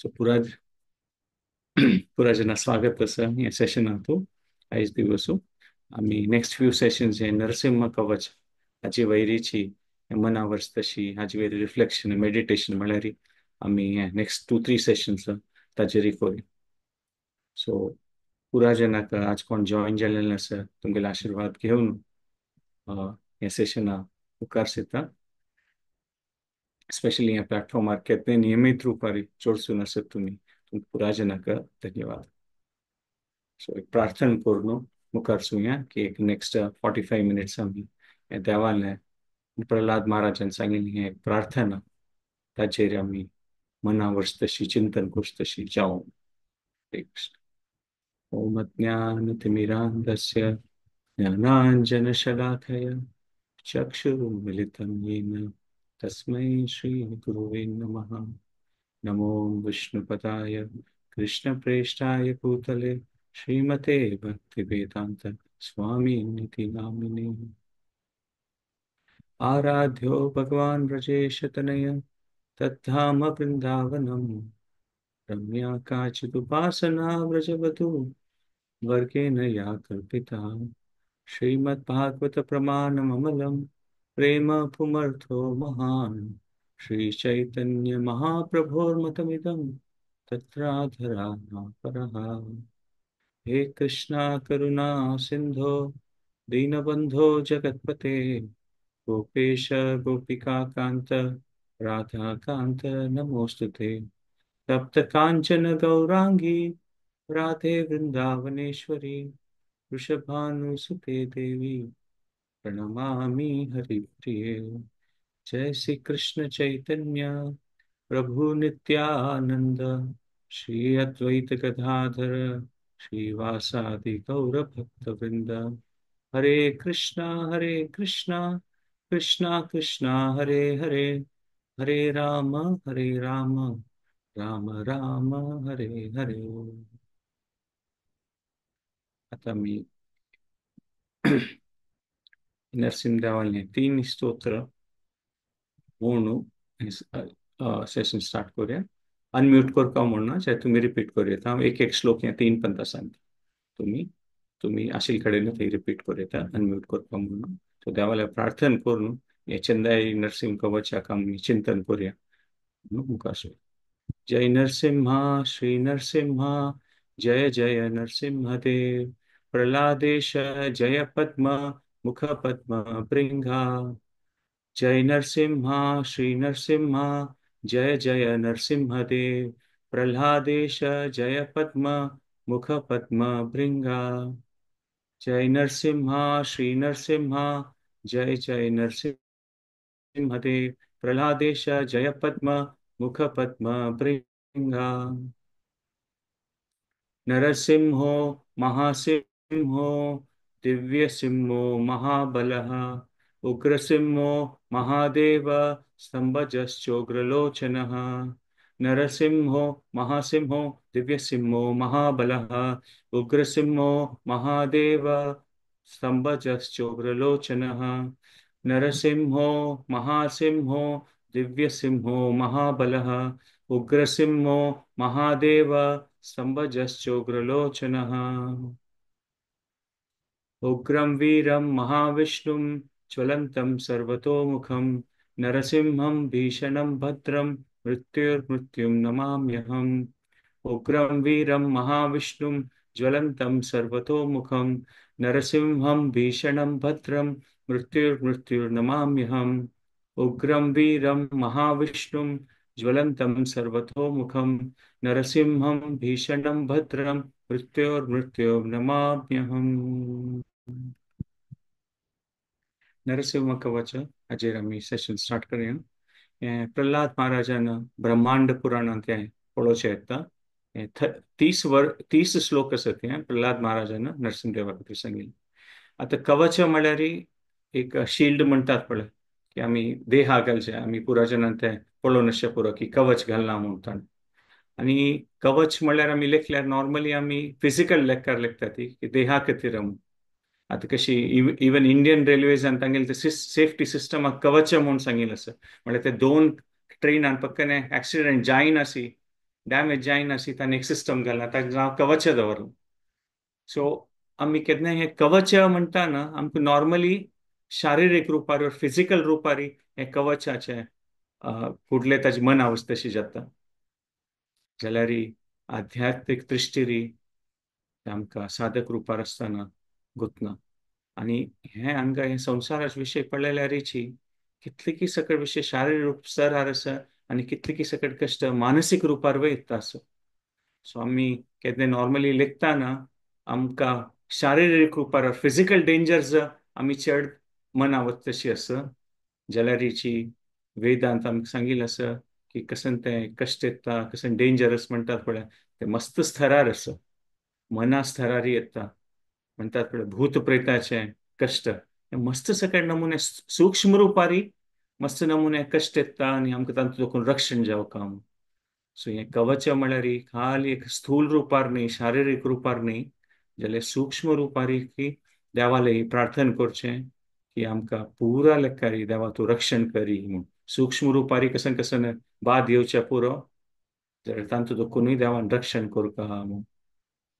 So पुरा पुराजना स्वागत आसा ह्या सेशनांतू। आयज दिवसू आमी नेक्स्ट फ्यू सेशन्स हे नरसिंह कवच हाची वैरीची मनावर्स तशी हाची वयर रिफ्लेक्शन मेडिटेशन म्हळ्यार आमी नेक्स्ट 2-3 सेशन्स ताचेर करूया। सो पुराजनाक आज कोण जॉईन जाल्ले आसा तुमगेले आशिर्वाद घेवन हे सेशना मुखार सरता। स्पेशली ह्या प्लॅटफॉर्मार केन्ना नियमीत रुपार चडसून आसत तुमी पुराजनाक धन्यवाद। सो एक प्रार्थना करून मुखार सुया की एक नेक्स्ट 45 मिनट्स आमी देवाले प्रल्हाद महाराजान सांगिल्ली ही एक प्रार्थना ताचेर आमी मना वर्स तशी चिंतन करचें तशी जावं। ओम अज्ञानतिमिरान्धस्य ज्ञानाञ्जनशलाकया चक्षुरुन्मीलितं येन तस्मै श्रीगुरुवे नमः। नमो विष्णुपदाय कृष्णप्रेष्ठाय भूतले श्रीमते भक्तिवेदांत स्वामिनिति नामिने। आराध्यो भगवान व्रजेशतनय तद्धाम वृंदावनम रम्या काचिदुपासना व्रजवधू वर्गेण या कल्पिता। श्रीमद्भागवत प्रमाणममलं प्रेम पुमर्थो महान श्री चैतन्य महाप्रभोर्मतमिदं तत्राधरा परः। हे कृष्णा करुणा सिंधो दीनबंधो जगत्पते गोपेश गोपिका कांत राधा कांत नमोस्तुते। तप्त कांचन गौरांगी राधे वृंदावनेश्वरी वृषभानुसुते देवी प्रणमामि हरिप्रिये। जय श्री कृष्ण चैतन्य प्रभु नित्यानंद श्री अद्वैत गदाधर श्रीवासादि गौर भक्तवृंद। हरे कृष्णा कृष्णा कृष्णा हरे हरे, हरे राम राम राम हरे हरे। आता मी नरसिंह देवाले 3 स्तोत्र म्हणून सेशन स्टार्ट करूया। अनम्यूट करता म्हणून चाहे तुम्ही रिपीट करूया। हांव एक एक श्लोक हे 3 पंता सांगता, तुम्ही तुम्ही आशिल कडेन ते रिपीट करूया। अनम्यूट करता म्हणून तो देवाला प्रार्थना करून हे चंदाई नरसिंह कवचाक आमी चिंतन करूया। मुखार जय नरसिंहा श्री नरसिंहा जय जय नरसिंहदेव प्रहलादेश जय पद्म मुख पद्म भृंगा। जय नरसिंहा श्री नरसिंहा जय जय नरसिंहदेव प्रहलादेश जय पद्म मुख पद्म भृंगा। जय नरसिंहा श्री नरसिंहा जय जय नरसिंहदेव प्रहलादेश जय पद्म मुख पद्म भृंगा। नरसिंहो महासिंहो दिव्यसिंहो महाबलः उग्रसिंहो महादेव स्तंभजश्चोग्रलोचनः। नरसिंहो महासिंहो दिव्यसिंहो महाबलः उग्रसिंहो महादेव स्तंभजश्चोग्रलोचनः। नरसिंहो महासिंहो दिव्यसिंहो महाबलः उग्रसिंहो महादेव स्तंभजश्चोग्रलोचनः। उग्रं वीरं महाविष्णुं ज्वलन्तं सर्वतोमुखं नरसिंहं भीषणं भद्रं मृत्युर्मृत्युं नमाम्यहम्। उग्रं वीरं महाविष्णुं ज्वलन्तं सर्वतोमुखं नरसिंहं भीषणं भद्रं मृत्युर्मृत्युर्नमाम्यहम्। उग्रं वीरं महाविष्णुं ज्वलन्तं सर्वतोमुखं नरसिंहं भीषणं भद्रं मृत्योर्मृत्युर्नमाम्यहम्। नरसिंह कवच हाजेर आमी सेशन स्टार्ट करूया। प्रल्हाद महाराजान ब्रह्मांड पुराणांत हें पळोवचें येता। 30 श्लोक आसात हे प्रल्हाद महाराजान नरसिंह देवा खातीर सांगिल्लें। आतां कवच म्हळ्यार एक शिल्ड म्हणटात पळय की आमी देहा घालचें, आमी पुराजनान तें पळोवन अशें पुरो की कवच घालना म्हूण ताणें। आनी कवच म्हळ्यार आमी लेखल्यार नॉर्मली आमी फिजिकल लेखार लेखता ती की देहा खातीर आमी। आतां कशी इवन इंडियन रेल्वेजान तांगेले ते सेफ्टी सिस्टमाक कवच म्हूण सांगिल्लें आसा, म्हळ्यार ते 2 ट्रेनान पक्कने एक्सिडेंट जायनासी डॅमेज जायना ताणें एक सिस्टम घाला, ताजें नांव कवच दवरलें. सो आमी केन्ना हें कवच म्हणटा ना, आमकां नॉर्मली शारिरीक रुपार फिजिकल रुपार हें कवचाचें फुडलें ताजें मन अवस्था तशी जाता. जाल्यार आध्यात्मीक दृश्टीरी आमकां साधक रुपार आसतना गुतना. आनी हें हांगा हें संवसाराचे विशय पळयल्यारीची कितले सकट विशय शारिरीक रूप स्तरार आसा आनी कितले सकट कश्ट मानसीक रुपार वयता आसा. सो आमी केन्ना नॉर्मली लेखताना आमकां शारिरीक रुपार फिजिकल डेंजर्स आमी चड मनावत तशी आसा. जाल्यारीची वेदांत आमकां सांगिल्लें आसा की कशें तें कश्ट येता, कशें डेंजरस म्हणटात पळय, तें मस्त स्थरार आसा, मना स्थरार येता म्हणटात पळय. भूत प्रेताचें कश्ट मस्त सकट नमुने सूक्ष्म रुपारी मस्त नमुने कश्ट येता आनी आमकां तांतूं देखून रक्षण जावं काम. सो हें कवच म्हळ्यार खाली एक स्थूल रुपार न्ही, शारिरीक रुपार न्ही, जाल्यार सूक्ष्म रुपारी की देवाले प्रार्थना करचें की आमकां पुरा लेखारी देवा तूं रक्षण करी म्हूण. सूक्ष्म रुपारी कसन कसन बाद येवचें पुरो जाल्यार तांतूं देखूनय देवान रक्षण करता म्हूण.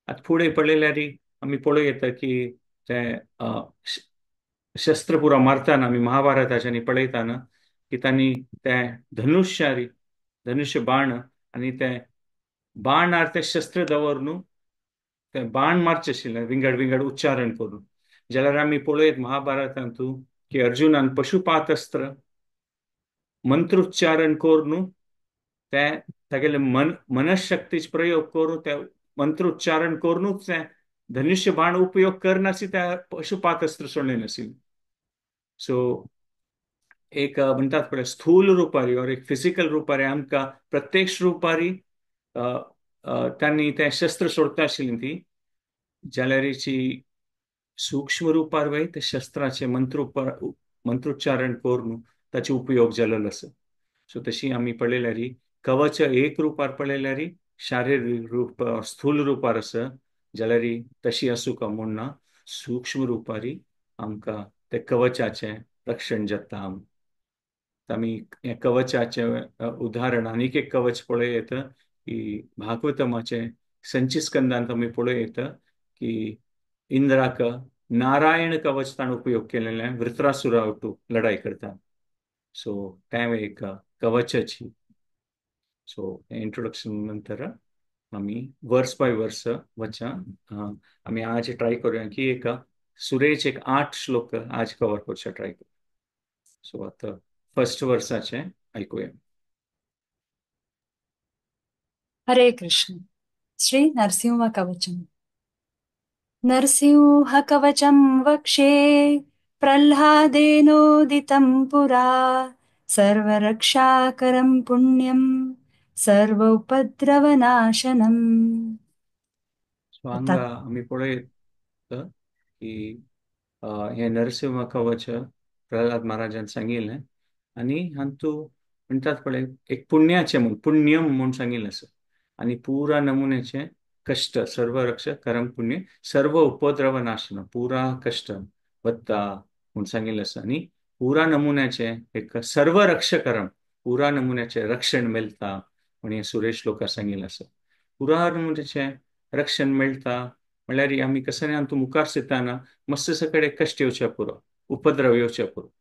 आतां फुडें पळयल्यार आमी पळोवं येता की तें शस्त्र पुरो मारतना आमी महाभारताच्यानी पळयताना की तांणी तें धनुष्यारी धनुष्य बाण आनी तें बाणार तें शस्त्र दवर न्हू, तें बाण मारचें आशिल्लें विंगड विंगड उच्चारण करून. जाल्यार आमी पळयत महाभारतांतू की अर्जुनान पशुपातस्त्र मंत्रोच्चारण करून तें तागेले मनशक्तीच प्रयोग करून ते मंत्रोच्चारण करूनच तें धनुष्य बाण उपयोग करनासी त्या पशुपातस्त्र सोडलें नाशिल्लें. सो एक म्हणटात पळय स्थूल रुपारी और एक फिजिकल रुपारी आमकां प्रत्यक्ष रुपारी तांणी तें शस्त्र सोडता आशिल्लीं ती, जाल्यारीची सूक्ष्म रुपार वय ते शस्त्राचे मंत्रोच्चारण करून ताचे उपयोग जाल्लो आसा. सो तशी आमी पळयल्यारी कवच एक रुपार पळयल्यारी शारिरीक रूप स्थूल रुपार आसा, जाल्यारी तशी आसूं का म्हूण ना, सूक्ष्म रुपारी आमकां ते कवचाचें रक्षण जाता. आमी हें कवचाचें उदाहरण आनीक एक कवच पळय येता की भागवतमाचें संचित स्कंदांत आमी पळय येता की इंद्राक नारायण कवच ताणें उपयोग केलेलें वृत्रासुरा वटू लढाई करता. सो तें एक कवचाची. सो इंट्रोडक्शन नंतर आमी वर्स बाय वर्स वचा. आमी आज ट्राय करूया की एक सुरेच एक 8 श्लोक आज कवर करचे ट्राय करूया. सो आतां फर्स्ट वर्साचें आयकुया. हरे कृष्ण. श्री नरसिंह कवचम. नरसिंह कवचम वक्षे प्रह्लादेनोदितं पुरा सर्वरक्षाकरं पुण्यं सर्वोपद्रवनाशनम्. हांगा आमी पळयत की हें नरसिंह कवच प्रल्हाद महाराजान सांगिल्लें आनी हातूंत म्हणटात पळय एक पुण्याचें म्हूण पुण्यम म्हूण सांगिल्लें आसा आनी पुरा नमुन्याचें कश्ट सर्वरक्ष करम पुण्य सर्व उपद्रव नाशन पुरा कश्ट वत्ता म्हूण सांगिल्लें आसा आनी पुरा नमुन्याचें एक सर्वरक्ष करम पुरा नमुन्याचें रक्षण मेळटा म्हूण हें सुरेश लोकां सांगिल्लें आसा. पुरा नमुन्याचें रक्षण मेळटा म्हणल्यार आमी कसं आमकां मुखार सरतना मस्त सगळे कश्ट येवचे पुरो, उपद्रव येवचे पुरो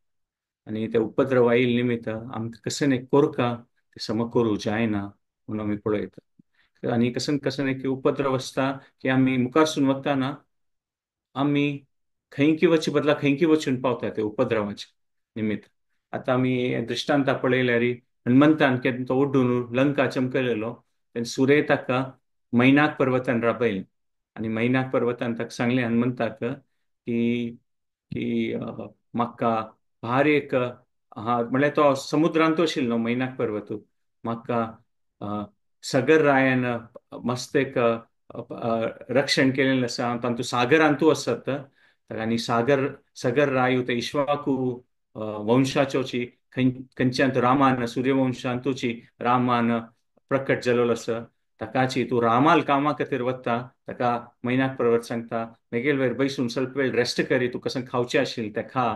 आनी ते उपद्रव आयिल्ले निमित्त आमकां कशें कोरका ते सम करूं जायना म्हणून आमी पळयता. आनी कसन कसन एक उपद्रव आसता की आमी मुखारसून वतना आमी खंयकी वचचे बदला खंयकी वचून पावता ते उपद्रवाचे निमित्त. आतां आमी दृश्टांता पळयल्यार हनुमंतान केन्ना तो ओड्डून लंका चमकलेलो तेन्ना सुर्य ताका मैनाक पर्वतान राबयलें आनी मैनाक पर्वतान ताका सांगलें हनुमंताक की की म्हाका भार एक हा म्हणल्यार तो समुद्रांत आशिल्लो मैनाक पर्वत, म्हाका सगर रायान मस्त एक रक्षण केलेलें आसा, तातूंत सागरांतू आसत आनी सागर राय ते इश्वाकू वंशाचोची खंयच्यान रामान सूर्यवंशांतूची रामान प्रकट जाल्लो आसा ताकाची तूं रामाल कामा खातीर वता ताका मैनाक पर्वत सांगता मेगेल वयर बैसून ಸ್ವಲ್ಪ वेळ रेस्ट करी तूं कशें खावचें आशिल्लें तें खा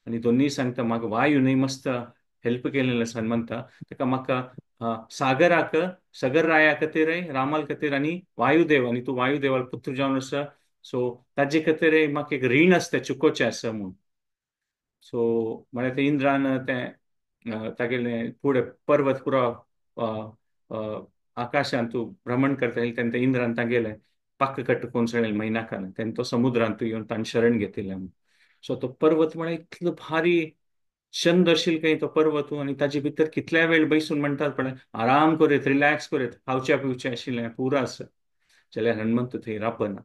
आनी दोनूय सांगता म्हाका वायू न्हय मस्त हेल्प केलेलें आसा हनुमंता ताका म्हाका सागराक सगर राया खातीर रामाल खातीर आनी वायुदेव, आनी तूं वायुदेवाल पुत्र जावन आसा, सो ताजे खातीर म्हाका एक रीण आसता चुकोचें आसा म्हूण. सो म्हळ्यार तें इंद्रान तें तागेलें फुडें पर्वत पुरो आकाशांत तूं भ्रमण करता तेन्ना तें इंद्रान तागेलें पाक कट कोसळ्ळें मैनाकान, तेन्ना तो समुद्रांत येवन ताणें शरण घेतिल्लें म्हूण. सो तो पर्वत म्हळ्यार इतलो भारी चंद आशिल्लो खंय तो पर्वत, आनी ताजे भितर कितल्या वेळ बैसून म्हणटात पळय आराम करीत रिलॅक्स करीत खावच्या पिवचें आशिल्लें पुरो आसा, जाल्यार हनुमंत थंय राबना.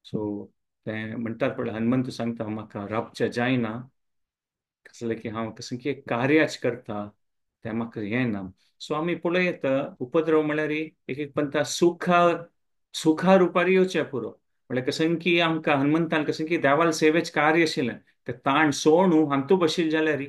सो तें म्हणटात पळय हनुमंत सांगता म्हाका राबचें जायना, कसलें की हांव कसलें की एक कार्याच करता तें म्हाका हें ना. सो आमी पळयत उपद्रव म्हळ्यार एक एक पंथा सुखा सुखा रुपार येवचें पुरो, म्हळ्यार कसं की आमकां हनुमंतान कसं की देवाल सेवेच कार्य आशिल्लें तें ताण सोणू हांतू बशिल्लें जाल्यार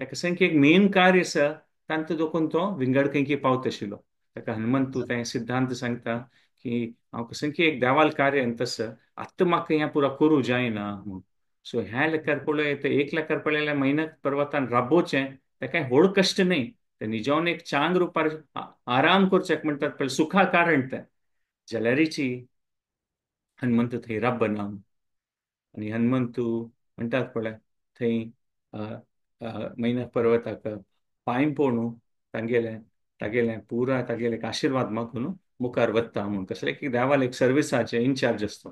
तें कसं की एक मेन कार्य आसा तांतू दोकून तो विंगड खंय की पावत आशिल्लो. ताका हनुमंतू तें सिद्धांत सांगता की हांव कसं की एक देवाल कार्य तसं आतां म्हाका हें पुरो करूं जायना म्हूण. सो ह्या लेखार पळय एक लेखार पळयल्यार मैनक पर्वतान राबोवचें तें कांय व्हड कश्ट न्हय, तें निजावन एक चांग रुपार आराम करचें म्हणटात पळय सुखा कारण तें जाल्यारीची हनुमंत थंय राबना. आनी हनुमंतू म्हणटात पळय थंय मैनक पर्वताक पांय पळोवन तांगेलें तागेलें पुरा तागेलें एक आशिर्वाद मागून मुखार वता म्हूण. कसलें की देवाल एक सर्विसाचें इन्चार्ज आसता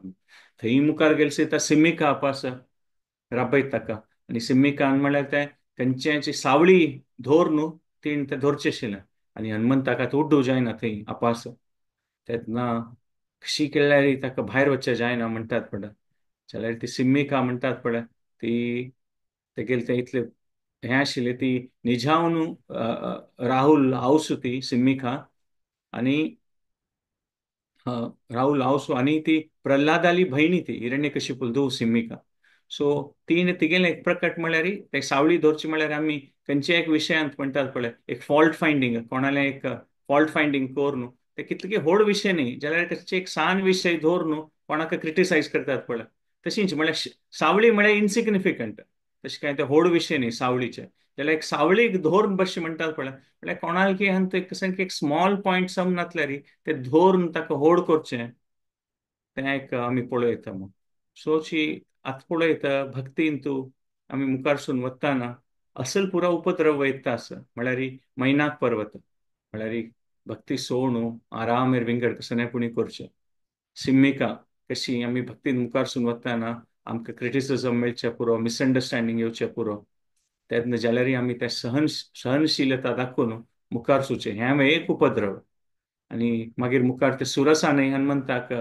थंय मुखार गेले त्या सिम्मिका आपास राबयत ताका, आनी सिम्मिकान म्हळ्यार तें खंयचें सावळी धोर न्हू तीण तें धरचें आशिल्लें, आनी हनुमंताक उड्डू जायना थंय आपास, तेन्ना कशी केल्यार ताका भायर वचचें जायना म्हणटात पळय, जाल्यार ती सिम्मिका म्हणटात पळय ती तेगेले तें इतलें हें आशिल्लें ती निजावन राहुल हावस ती सिम्मिका, आनी राहुल हावस आनी ती प्रल्हादाली भयणी ती हिरण्यकशिपूल धूव सिम्मिका. सो तीन तिगेलें एक प्रकट म्हळ्यार ते सावळी धरची म्हळ्यार आमी खंयच्या एक विशयांत म्हणटात पळय एक फॉल्ट फायंडींग, कोणालें एक फॉल्ट फायंडींग करून ते कितले व्हड विशय न्ही जाल्यार ताचे एक सान विशय धरून कोणाक क्रिटिसायज करतात पळय तशींच म्हळ्यार सावळी म्हळ्यार इनसिग्निफिकंट, तशें कांय ते व्हड विशय न्ही सावळीचे, जाल्यार एक सावळीक धरून बसचें म्हणटात पळय म्हळ्यार कोणाक की हांगा एक एक स्मॉल पॉयंट सम नासल्यार ते धरून ताका व्हड करचें तें एक आमी पळयता म्हूण. सोची आतां पळयता भक्तीन तूं आमी मुखारसून वतना असल पुरो उपद्रव वयता आसा म्हळ्यार मैनाक पर्वत म्हळ्यार भक्ती सोणू आरामेर विंगड कसं पुणी करचें. सिम्मिका कशी आमी भक्तीन मुखारसून वतना आमकां क्रिटिसिजम मेळचें पुरो, मिसअंडरस्टँडींग येवचें पुरो, तेन्ना जाल्यार आमी तें सहनशीलता दाखोवन मुखार सुचें हें एक उपद्रव. आनी मागीर मुखार ते सुरसा न्हय हनुमंताक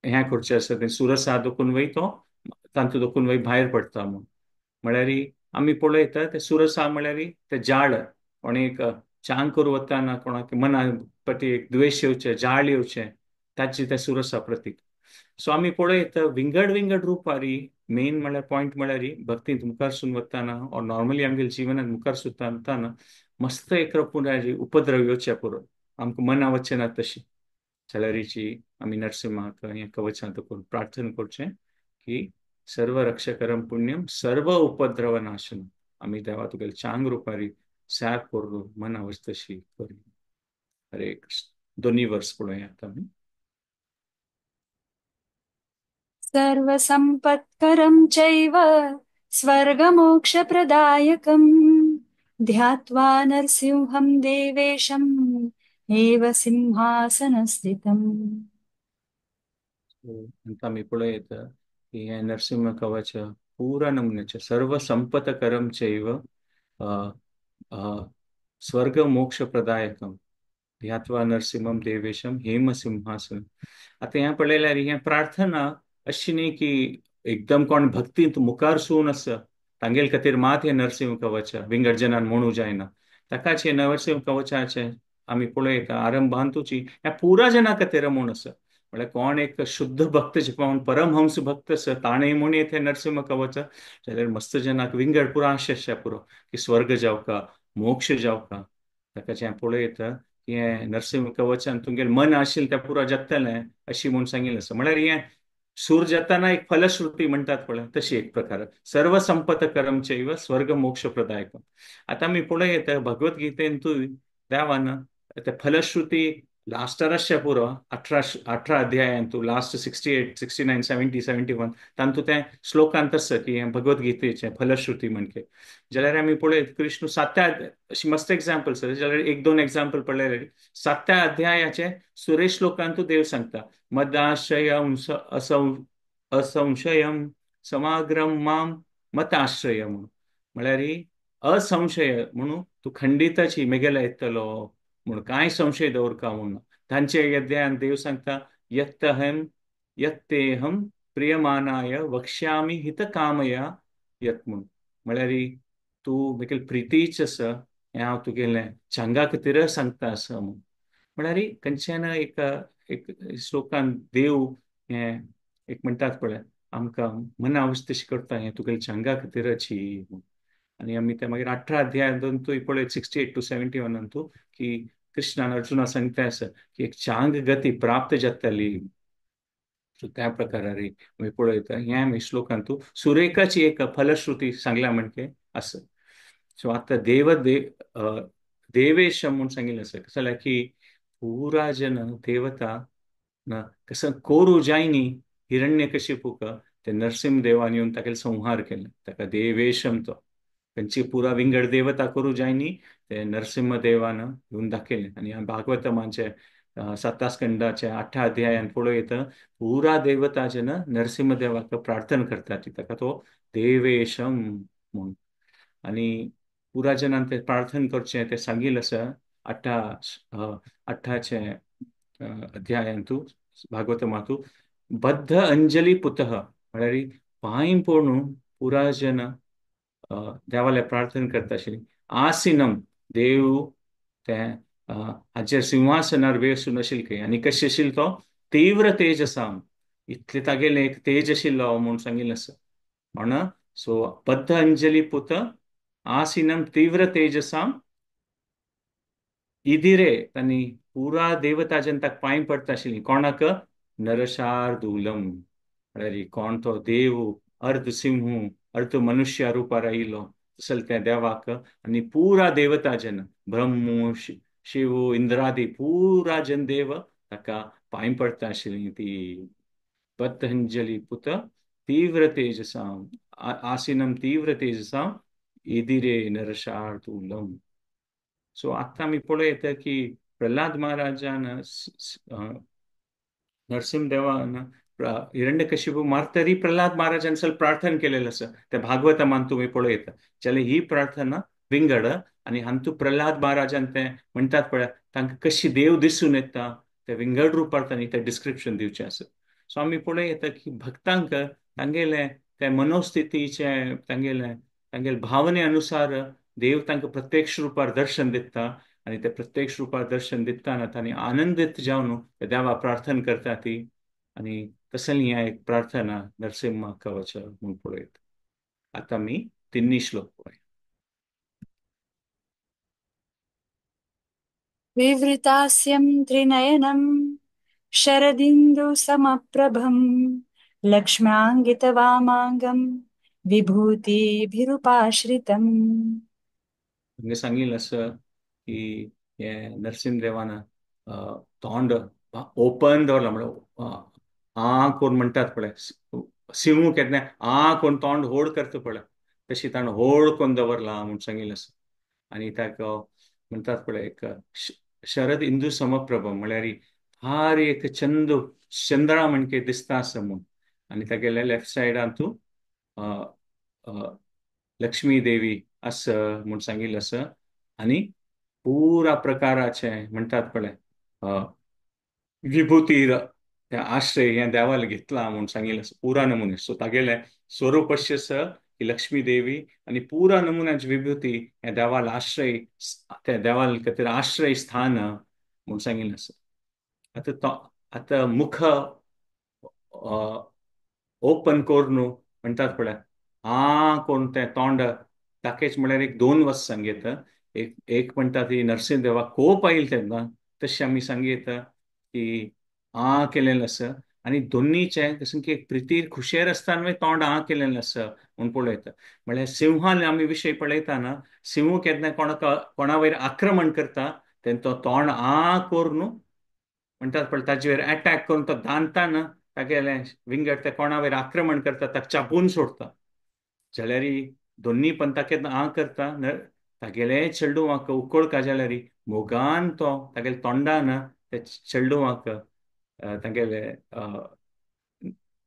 हें करचें आसा तें सुरसा दोकून वय तो तांतू दोकून वय भायर पडटा म्हूण. म्हळ्यार आमी पळयता ते सुरसा म्हळ्यार ते जाळ कोण एक चांग करूं वतना कोणाक मना पटी एक द्वेश येवचें जाळ येवचें ताची ते सुरसा प्रतीक. सो आमी पळयता विंगड विंगड रुपारी मेन म्हळ्यार पॉयंट म्हळ्यार भक्तींत मुखार सून वतना ऑर नॉर्मली आमगेल्या जिवनांत मुखार सुरता वतना मस्त एक पुराय उपद्रव येवचे पुरो आमकां मना वचचें ना तशी जाल्यारीची आमी नरसिंहाक हें कवचांत करून प्रार्थना करचें की सर्व रक्षकरम पुण्यम सर्व उपद्रव नाशन आमी देवा तुगेले चांग रुपारी सार करून मना वच तशी करी. हरे कृष्ण. दोन्ही वर्स पळोवया आतां आमी. सर्वसम्पत्करं चैव स्वर्गमोक्षप्रदायकं ध्यात्वा नरसिंहं देवेशं एव सिंहासनस्थितम्. आतां आमी पळयता की हें नरसिंह कवच पुरा नमुन्याचें सर्व संपत्करं चैव स्वर्ग मोक्षप्रदायकं ध्यात्वा नरसिंहं देवेशं हेम सिंहासन. आतां हें पळयल्यार हें प्रार्थना अशी न्ही की एकदम कोण भक्तींत मुखार सून आसा तांगेले खातीर मात हें नरसिंह कवच विंगड जनान म्हणू जायना, ताकाच हें नरसिंह कवचाचें आमी पळयता आरंभांतूची ह्या पुरा जना खातीर म्हूण आसा. म्हळ्यार कोण एक शुद्ध भक्त जेपा परमहंस भक्त आसा ताणें म्हूण येत हें नरसिंह कवच जाल्यार मस्त जनाक विंगड पुरा आशा आसता पुरो की स्वर्ग जावका मोक्ष जावका. ताका जें पळयता की हें नरसिंह कवचान तुमगेलें मन आशिल्लें तें पुरो जातलें अशी म्हूण सांगिल्लें आसा. म्हळ्यार हें सूर जाताना एक फलश्रुती म्हणटात पळय तशी एक प्रकार, सर्व संपत करमचैव स्वर्ग मोक्ष प्रदायकम. आतां आमी पळय येता भगवद्गीतेंतूय देवान ते फलश्रुती लास्टार पुरो 18 अध्यायांतू लास्ट 68 69 70 71 तांतू तें श्लोकांत आसा की हें भगवद्गीतेचें फलश्रुती म्हणके. जाल्यार आमी पळयत कृष्ण सात्या अशी मस्त एग्जाम्पल आसा, जाल्यार एक दोन एग्जाम्पल पळयल्यार सात्या अध्यायाचे सुरेश श्लोकांतू देव सांगता मदाश्रय असंशयम समाग्रम माम मताश्रय म्हणून, म्हळ्यार असंशय म्हणून तूं खंडिताची मेगेल्या येतलो म्हणून कांय संशय दवरका म्हणून. तांचे अध्यायान देव सांगता यत्तहम यत्तेहम प्रियमानाय वक्ष्यामी हितकामया यत म्हणून, म्हळ्यार तूं मेगेले प्रितीच आसा हें हांव तुगेलें चांगा खातीर सांगता आसा म्हणून. म्हळ्यार खंयच्यान एक एक श्लोकान देव हें एक म्हणटात पळय आमकां मनावश तशी करता हें तुगेलें चांगा खातीरची म्हणून. आनी आमी ते मागीर 18 अध्यायांतूय पळयत 68 to 71 की कृष्णान अर्जुना सांगता आसा की एक चांग गती प्राप्त जातली. सो त्या प्रकारारी आमी पळयता हें आमी श्लोकांतू सुरेखाची एक फलश्रुती सांगल्या म्हणके आसा. सो आतां देव देवेश म्हूण सांगिल्लें आसा, कशें जाल्यार की पुरा जन देवता ना कसं कोरू जायनी हिरण्यकशिपूक ते नरसिंह देवान येवन ताका संहार केले, ताका देवेशम तो खंयची पुरा विंगड देवता करू जायनी ते नरसिंह देवान येवन दाखयलें. आनी भागवतमाचे सातास्कंदाच्या 8 अध्यायान पळोवं येता पुरा देवता जेन्ना नरसिंह देवाक प्रार्थना करता ती ताका तो देवेशम म्हूण. आनी पुरा जनान ते प्रार्थना करचें तें सांगिल्लें आसा 8 अध्यायांतू भागवतमातू. बद्ध अंजली पुतः म्हळ्यार पांय पडून पुरा जन देवाले प्रार्थना करता आशिल्ली. आसिनम देव तें हाचेर सिंहासनार वेसून आशिल्ले खंय आनी कशें आशिल्लो तो तीव्र तेज आसा, इतले तागेलें एक तेज आशिल्लो म्हूण सांगिल्लें आसा. म्हणून सो बद्ध अंजली पुत आसिनम तीव्र तेजसाम इदिरे तांणी पुरा देवता जनताक पांय पडटा आशिल्ली. कोणाक? नरशार्दूलम म्हळ्यार कोण तो देव अर्ध सिंह अर्ध मनुष्य रुपार आयिल्लो तसले त्या देवाक आनी पुरा देवता जन ब्रह्म शिव इंद्रादी पुरा जन देव ताका पांय पडटा आशिल्ली ती. बद्धंजली पुत तीव्र तेजसाम आसिनम तीव्र तेजसाम इदिरे नरशार्दूलम. सो आतां आमी पळयता की प्रल्हाद महाराजान नरसिंह देवान हिरण्यकशिपू मारतरी प्रल्हाद महाराजान सल प्रार्थना केलेलं आसा त्या भागवतमान तुमी पळयता. जाल्यार ही प्रार्थना विंगड आनी हांतू प्रल्हाद महाराजान ते म्हणटात पळय तांकां कशी देव दिसून येता ते विंगड रुपार तांणी तें डिस्क्रिप्शन दिवचें आसा. सो आमी पळयता की भक्तांक तांगेले ते मनोस्थितीचे तांगेले तांगेले भावने अनुसार देव तांकां प्रत्यक्ष रुपार दर्शन दिता आनी ते प्रत्यक्ष रुपार दर्शन दितना तांणी आनंदीत जावन देवा प्रार्थना करता ती. आनी तसली ही एक प्रार्थना नरसिंह कवच म्हूण पळयता. आतां आमी तिन्ही श्लोक पळोवया. विवृतास्यं त्रिनयनं शरदिन्दुसमप्रभं लक्ष्म्याङ्गितवामाङ्गं विभूतिभिरुपाश्रितम्. हांगा सांगिल्लें आसा की हें नरसिंह देवान तोंड ओपन दवरलां, म्हळ्यार आ कोण म्हणटात पळय सिंह केन्ना आ कोण तोंड होड करता पळय तशी ताणें होड कोण दवरलां म्हूण सांगिल्लें आसा. आनी ताका म्हणटात पळय एक शरद इंदू समप्रभ म्हळ्यार फार एक चंद चंद्रा म्हणके दिसता आसा म्हूण. आनी तागेल्या लेफ्ट सायडान तूं लक्ष्मी देवी आसा म्हूण सांगिल्लें आसा. आनी पुरा प्रकाराचे म्हणटात पळय विभूतीर त्या आश्रय हें देवाल घेतला म्हूण सांगिल्लें आसा पुरा नमुने. सो तागेलें स्वरूप अशें आसा की लक्ष्मी देवी आनी पुरा नमुन्याची विभूती हें देवाल आश्रय त्या देवाल खातीर आश्रय स्थान म्हूण सांगिल्लें आसा. आतां तो आतां मुख ओपन करून म्हणटात पळय आ कोण तें तोंड ताकेच म्हळ्यार एक दोन वस्त सांगता. एक एक म्हणटा ती नरसिंह देवाक कोप आयल तेन्ना तशें आमी सांगता की आ केलेलें आसा. आनी दोन्नीचे जशें की एक प्रितीर खुशेर आसतना तोंड आं केलेलें आसा म्हूण पळयता. म्हळ्यार सिंहान आमी विशय पळयतना सिंह केन्ना कोणाक कोणा वयर आक्रमण करता तेन्ना तो तोंड आं करून म्हणटात पळय ताजे वयर एटॅक करून तो दांतान तागेलें विंगड ते कोणा वयर आक्रमण करता ताका चापून सोडता. जाल्यार दोन्ही पंता केन्ना आं करता तागेले चेडवाक उकळका जाल्यार मोगान तो तागेले तोंडान ते चेडवाक तागेले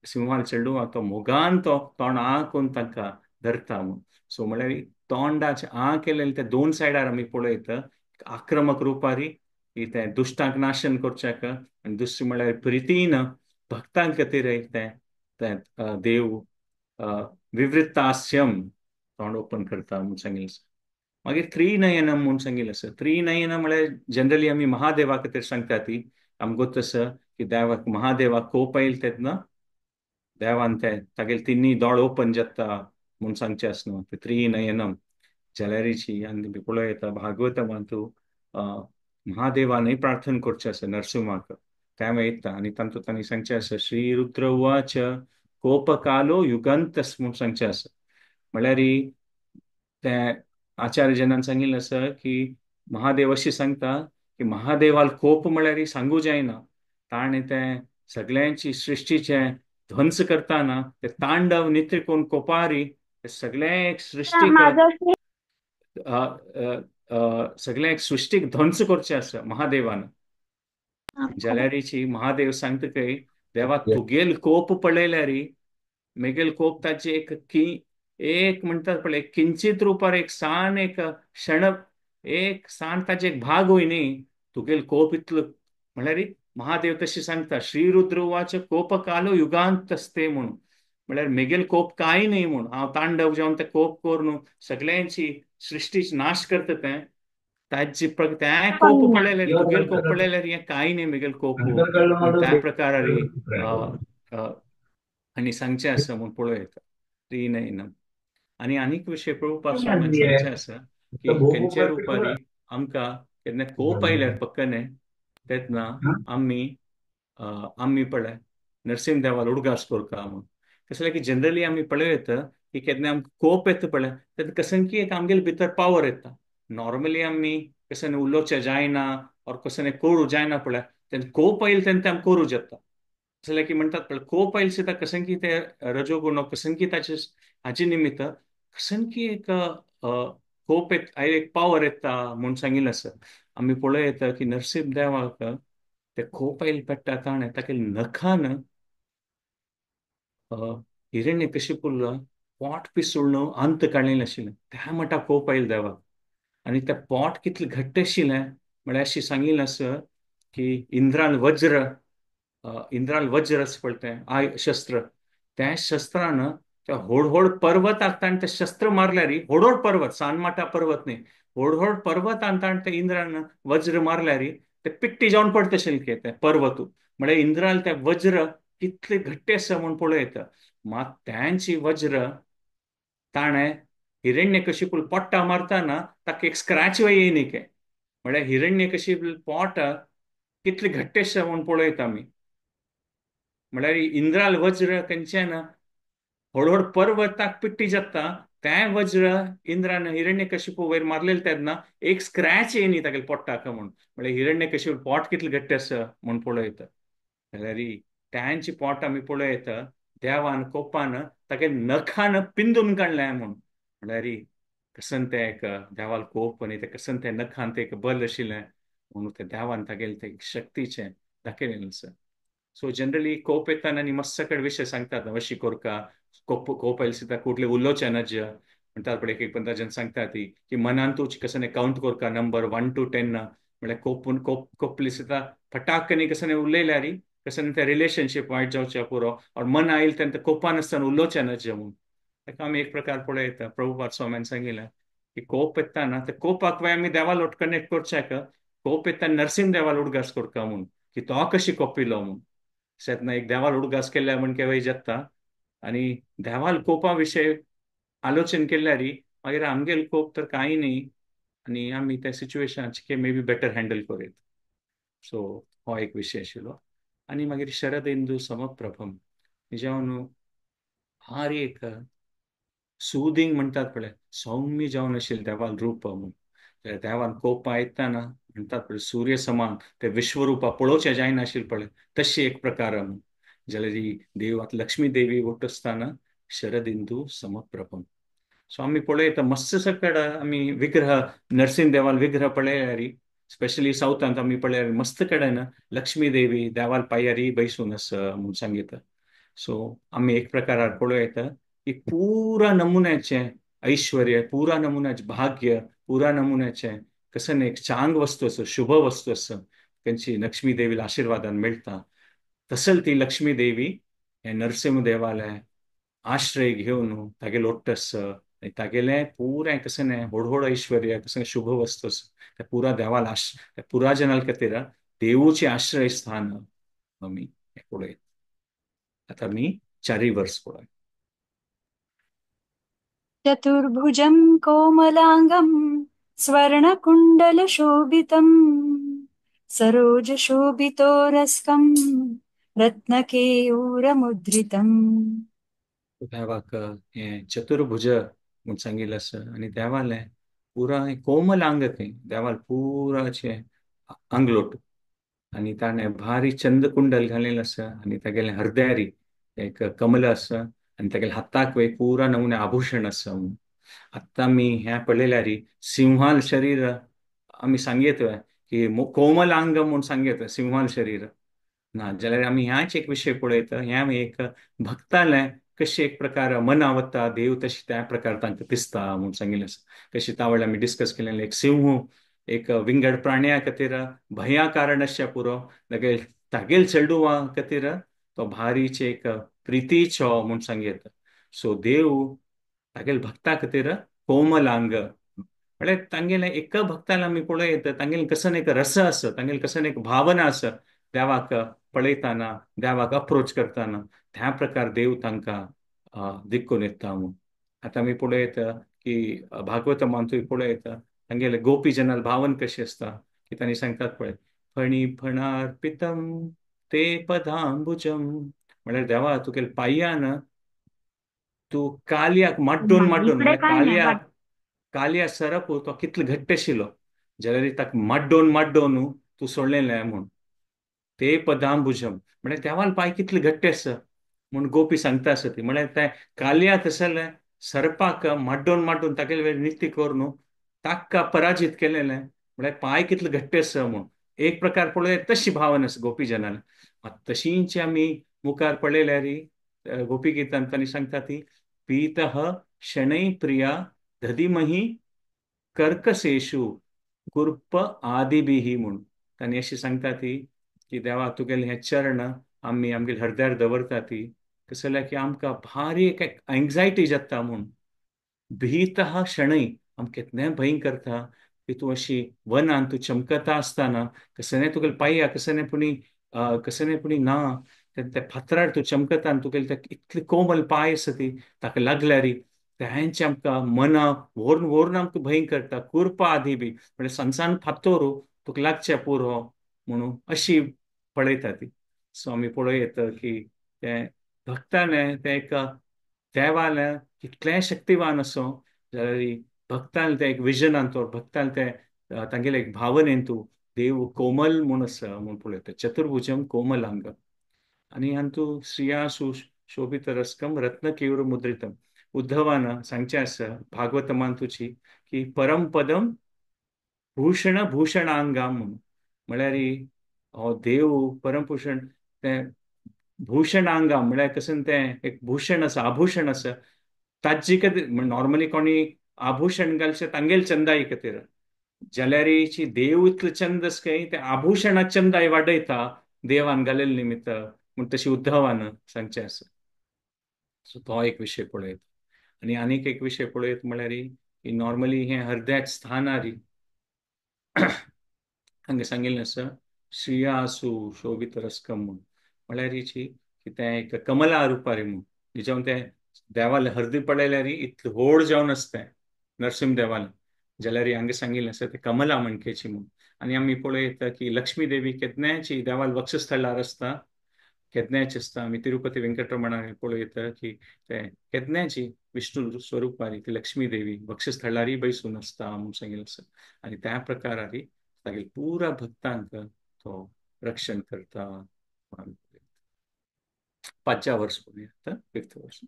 सिंहाल चेडवाक तो मोगान तो तोंड आं करून तांकां धरता म्हूण. सो म्हळ्यार तोंडाचे आं केलेले ते दोन सायडार आमी पळयता, आक्रमक रुपारी की तें दुश्टांक नाशन करच्याक आनी दुसरी म्हळ्यार प्रितीन भक्तांक खातीर तें तें देव विवृत्तास्यम तोंड ओपन करता म्हूण सांगिल्लें आसा. मागीर त्रिनयनम म्हूण सांगिल्लें आसा. त्रिनयनम म्हळ्यार जनरली आमी महादेवा खातीर सांगता ती आमकां गोत आसा की देवाक महादेवाक कोप आयल तेन्ना देवान ते तागेले तिन्ही दोळे ओपन जाता म्हूण सांगचें आसा न्हू ते त्रिनयनम. जाल्यारीची आनी पळोवं येता भागवतमांतू महादेवानय प्रार्थना करचें आसा नरसिंहाक तें येता आनी तातूंत तांणी सांगचें आसा श्री रुद्र उवाच कोपकालो युगांतस म्हूण सांगचें आसा. म्हळ्यार तें आचार्य जनान सांगिल्लें आसा की महादेव अशें सांगता की महादेवाल कोप म्हळ्यार सांगू जायना, ताणें तें सगळ्यांची सृश्टीचें ध्वंस करतना ते तांडव नित्य कोण कोपारी ते सगळें एक सृश्टीक सगळें एक सृश्टीक ध्वंस करचें आसा महादेवान. जाल्यारीची महादेव सांगता काय देवा तुगेल कोप पळयल्यार मेगेल कोप ताचे एक की एक म्हणटात पळय किंचित रुपार एक सान एक क्षण एक सान ताचे एक भाग होय न्ही तुगेल कोप इतलो. म्हळ्यार महादेव तशें सांगता श्रीरुद्र उवाच कोपकालो युगांत असते म्हणून, म्हळ्यार मेगेल कोप कांय न्ही म्हूण हांव तांडव जावन ते कोप करून सगळ्यांची सृश्टीच नाश करता तें ताजी तें कोप पळयल्यार तुगेल कोप पळयल्यार हें कांय न्ही मेगेल कोप त्या प्रकारारी आनी सांगचें आसा म्हूण पळोवं येता त्रिनयनम. आनी आनीक विशय पळोवपाक स्वामीन सांगचें आसा की खंयच्या रुपारी आमकां केन्ना कोप आयल्यार पक्कने तेन्ना आमी आमी पळय नरसिंह देवाल उडगास करता म्हूण. कशें जाल्यार की जनरली आमी पळोवं येता की केन्ना आमकां कोप येता पळय तेन्ना कसन की एक आमगेले भितर पावर येता. नॉर्मली आमी कशें उलोवचें जायना ऑर कशें करूं जायना पळय तेन्ना कोप आयले तेन्ना ते आमी करूं जाता. कशें जाल्यार की म्हणटात पळय कोप आयले सुद्दां कसन की ते रजोगुण कसन की ताचे हाचे निमित्त कसन की एक कोप येता एक पावर येता म्हूण सांगिल्लें आसा. आमी पळोवं येता की नरसिंह देवाक ते कोप आयले पेट्टा ताणें ताका नखान हिरण्य कशिपुल्ला पोट पिसोळ्ळो अंत काडलेलें आशिल्लें त्या म्हणटा कोप आयले देवाक. आनी तें पोट कितलें घट्ट आशिल्लें म्हळ्यार अशें सांगिल्लें आसा की इंद्रान वज्र इंद्रान वज्र आसा पळय तें I शस्त्र त्या शस्त्रान त्या व्हड व्हड पर्वताक ताणें तें शस्त्र मारल्यार व्हड व्हड पर्वत सानमाटा पर्वत न्ही व्हड व्हड पर्वतान ताणें तें इंद्रान वज्र मारल्यार ते पिट्टी जावन पडटा आशिल्लें तें पर्वत. म्हळ्यार इंद्रान तें वज्र कितलें घट्ट आसा म्हूण पळोवं येता. मात त्यांची वज्र ताणें हिरण्य कशिपूल पोट्टा मारतना ताका एक स्क्रॅच येयनी के म्हळ्यार हिरण्य कशिपूल पोट कितलें घट्ट आसा म्हूण पळयता आमी. म्हळ्यार इंद्राल वज्र खंयच्यान व्हड व्हड पर्वताक पिट्टी जाता तें वज्र इंद्रान हिरण्य कशिपू वयर मारलेलें तेन्ना एक स्क्रॅच येयनी तागेले पोट्टाक म्हूण. म्हळ्यार हिरण्य कशिपूल पोट कितलें घट्ट आसा म्हूण पळयता. जाल्यार त्यांची पोट आमी पळयता देवान कोपान तागे नखान पिंदून काडलें म्हूण. म्हळ्यार कसन तें एक देवाल कोप आनी तें कसन तें नखान तें एक बल आशिल्लें म्हणून तें देवान तागेलें तें शक्तीचें दाखयलें आसा. सो जनरली कोप येताना आनी मस्त कडेन विशय सांगतात अशी कोरका कोप कोप आयले सुद्दां कुठले उलोवचें ना जे म्हणटात पळय एक एक पंदरा जण सांगता ती की मनांतूच कशें कावंट कोरका नंबर 1 to 10 म्हळ्यार कोपून कोप कोपली सुद्दां फटाकनी कशें उलयल्यार कशें तें रिलेशनशीप वायट जावचें पुरो और मन आयल तेन्ना कोपान आसतना उलोवचें ना जे म्हूण. ताका आमी एक प्रकार पळयता प्रभुपाद स्वाम्यान सांगिल्लें की कोप येताना ते कोपाक वय आमी देवा लोट कनेक्ट करच्याक कोप येताना नरसिंह देवाल उडगास करता म्हूण की तो कशी कोपिलो म्हूण. शेतना एक देवाल उडगास केल्या म्हण केव्हाय जाता आनी देवाल कोपा विशय आलोचन केल्यार मागीर आमगेल कोप तर कांय न्ही आनी आमी त्या सिच्युएशनाचे मे बी बेटर हँडल करूं येता. सो हो एक विशय आशिल्लो. आनी मागीर शरद इंदू समप्रभम जावन हर एक सुदींग म्हणटात पळय, सौम्य जावन आशिल्लें देवाल रूप म्हूण. देवान कोप आयतना म्हणटात पळय सूर्य समान ते विश्वरूपा पळोवचें जायनाशिल्लें पळय, तशी एक प्रकार म्हूण. जाल्यार ही देव आतां लक्ष्मी देवी वट्ट आसतना शरद इंदू समप्रभम. सो आमी पळयता मस्त सकड आमी विग्रह नरसिंह देवाल विग्रह पळयारी, स्पेशली सावथांत आमी पळयारी मस्त कडेन लक्ष्मी देवी देवाल पायारी बैसून आसा म्हूण सांगिता. सो आमी एक प्रकारार पळयता की पुरा नमुन्याचें ऐश्वर्य, पुरा नमुन्याचें भाग्य, पुरा नमुन्याचें कसं एक चांग वस्तू आसा, शुभ वस्तू आसा, तेंची लक्ष्मी देवीला आशिर्वादान मेळटा. तसल ती लक्ष्मी देवी हे नरसिंह देवाले आश्रय घेवन तागेलो लोटस तागेलें पुरें कसं न्ही व्हड व्हड ऐश्वर्य, कसं शुभ वस्तू आसा त्या पुरा देवाल त्या पुरा जनाल खातीर देवूचें आश्रय स्थान आमी हें पळयत. आतां आमी चारूय वर्स पळय. चतुर्भुजं कोमलांगं स्वर्णकुण्डलशोभितं सरोजशोभितोरस्कं रत्नकेयूरमुद्रितम्. देवाक हें चतुर्भुज म्हूण सांगिल्लें आसा आनी देवालें पुरा कोमल आंग तें देवाल पुराचें आंगलोट आनी ताणें भारी चंदकुंडल घालेलें आसा आनी तागेलें हरद्यारी एक कमल आसा आनी तागेल्या हाताक वय पुरा नमुने आभूषण आसा म्हणून. आतां आमी हें पळयल्यार सिंहाल शरीर आमी सांगयत की कोमल आंग म्हूण सांगयत सिंहाल शरीर ना, जाल्यार आमी ह्याच एक विशय पळयता. हें आमी एक भक्तालें कशें एक प्रकार मना वता देव तशें त्या प्रकार तांकां दिसता म्हूण सांगिल्लें आसा. कशें तावळ आमी डिस्कस केलें एक सिंह एक विंगड प्राण्या खातीर भंया कारण आसच्या पुरो तागेल चेडुवा खातीर तो भारीचे एक प्रितीचो म्हूण सांगयता. सो देव तागेल भक्ता खातीर कोमलांग म्हळ्यार तांगेलें एका भक्ताला आमी पळयता तांगेलें कसो एक रस आसा, तांगेलें कसो एक भावना आसा देवाक पळयतना, देवाक अप्रोच करतना त्या प्रकार देव तांकां दिक्कून येता म्हूण. आतां आमी पळयता की भागवतमांतूय पळयता तांगेले गोपी जनाल भावन कशी आसता की तांणी सांगतात पळय फणी फणार्पितम ते पदांबुजम, म्हळ्यार देवा तुगेले पांयान तूं कालयाक माड्डून माड्डून, इकडे म्हळ्यार काय नाही कालया कालया सरप तो कितलो घट्ट आशिल्लो जाल्यार ताका माड्डोवन माड्डोवन तूं सोडलें म्हूण. ते पदांबुजम म्हळ्यार देवाल पांय कितले घट्ट आसा म्हूण गोपी सांगता आसा ती, म्हळ्यार तें कालया तसलें सरपाक माड्डोवन माड्डोवन तागेले वेळ नित्य करून ताका पराजीत केलेलें, म्हळ्यार पांय कितले घट्ट आसा म्हूण. एक प्रकार पळय तशी भावना आसा गोपी जनान. तशींच आमी मुखार पळयल्यार गोपी गितान तांणी सांगता ती पीतः शणै प्रिया दधिमही कर्कशेषु कुर्प आदिभिः म्हूण तांणी अशी सांगता ती की देवा तुगेलें हें चरण आमी आमगेले हृदयार दवरता ती, कशें जाल्यार की आमकां भारी एक एंग्जायटी जाता म्हूण. भीतः शणै आमकां कितलें भंय करता की तूं अशी वनान तूं चमकता आसतना कसलें तुगेले पांया कसलें पुणी कसलें पुणी ना ते फातरार तूं चमकता आनी तुगेले ते इतले कोमल पांय आसा ती ताका लागल्यार तेंचे आमकां मना व्हरून व्हरून आमकां भंय करता. कुरपा आदी बी म्हळ्यार सनसान फातोर तुका लागचें पुरो म्हणून अशी पळयता ती. सो आमी पळयता की तें भक्तालें तें एक देवालें कितलें शक्तिवान आसूं जाल्यार भक्तान तें एक विजनान तो भक्तान तें तांगेलें एक भावनेन तूं देव कोमल म्हूण आसा म्हूण पळयता. चतुर्भुजम कोमल आंग आनी हातूंत श्रिया शोभित रस्कम रत्नकेयूर मुद्रितम. उद्धवान सांगचें आसा भागवतमान तुजी की परमपदम भूषण भूषणांगाम म्हूण, म्हळ्यार हो देव परमभूषण तें भूषणांगाम म्हळ्यार कशें तें एक भूषण आसा, आभूषण आसा ताजी खातीर. नॉर्मली कोणी आभूषण घालचें तांगेल चंदाई खातीर, जाल्यार देव इतलो चंद आसा काय तें आभूषणा चंदाय वाडयता देवान घालेले निमित्त म्हूण तशी उद्धवान सांगचें आसा. सो तो एक विशय पळयता. आनी आनीक एक विशय पळयत म्हळ्यार की नॉर्मली हें हृदयाक स्थानारी हांगा सांगिल्लें आसा श्रियासु शोभित रस्कम म्हूण, म्हळ्यार हिची की तें एक कमला रुपारी म्हूण जावन तें देवालें हरदी पळयल्यार इतलें व्हड जावन आसता तें नरसिंह देवालें, जाल्यार हांगा सांगिल्लें आसा तें कमला म्हणकेची म्हूण. आनी आमी पळयता की लक्ष्मी देवी केन्नायची देवाल वक्षस्थळार आसता केदनायच आसता आमी तिरुपती वेंकटरमणाक पळयता की ते केदनायची विष्णू स्वरूपारी ती लक्ष्मी देवी वक्षस्थळारी बैसून आसता म्हूण सांगिल्लें आसा. आनी त्या प्रकारारी तागेले पुरा भक्तांक तो रक्षण करता. पांचव्या वर्स पळोवया, फिफ्थ वर्स.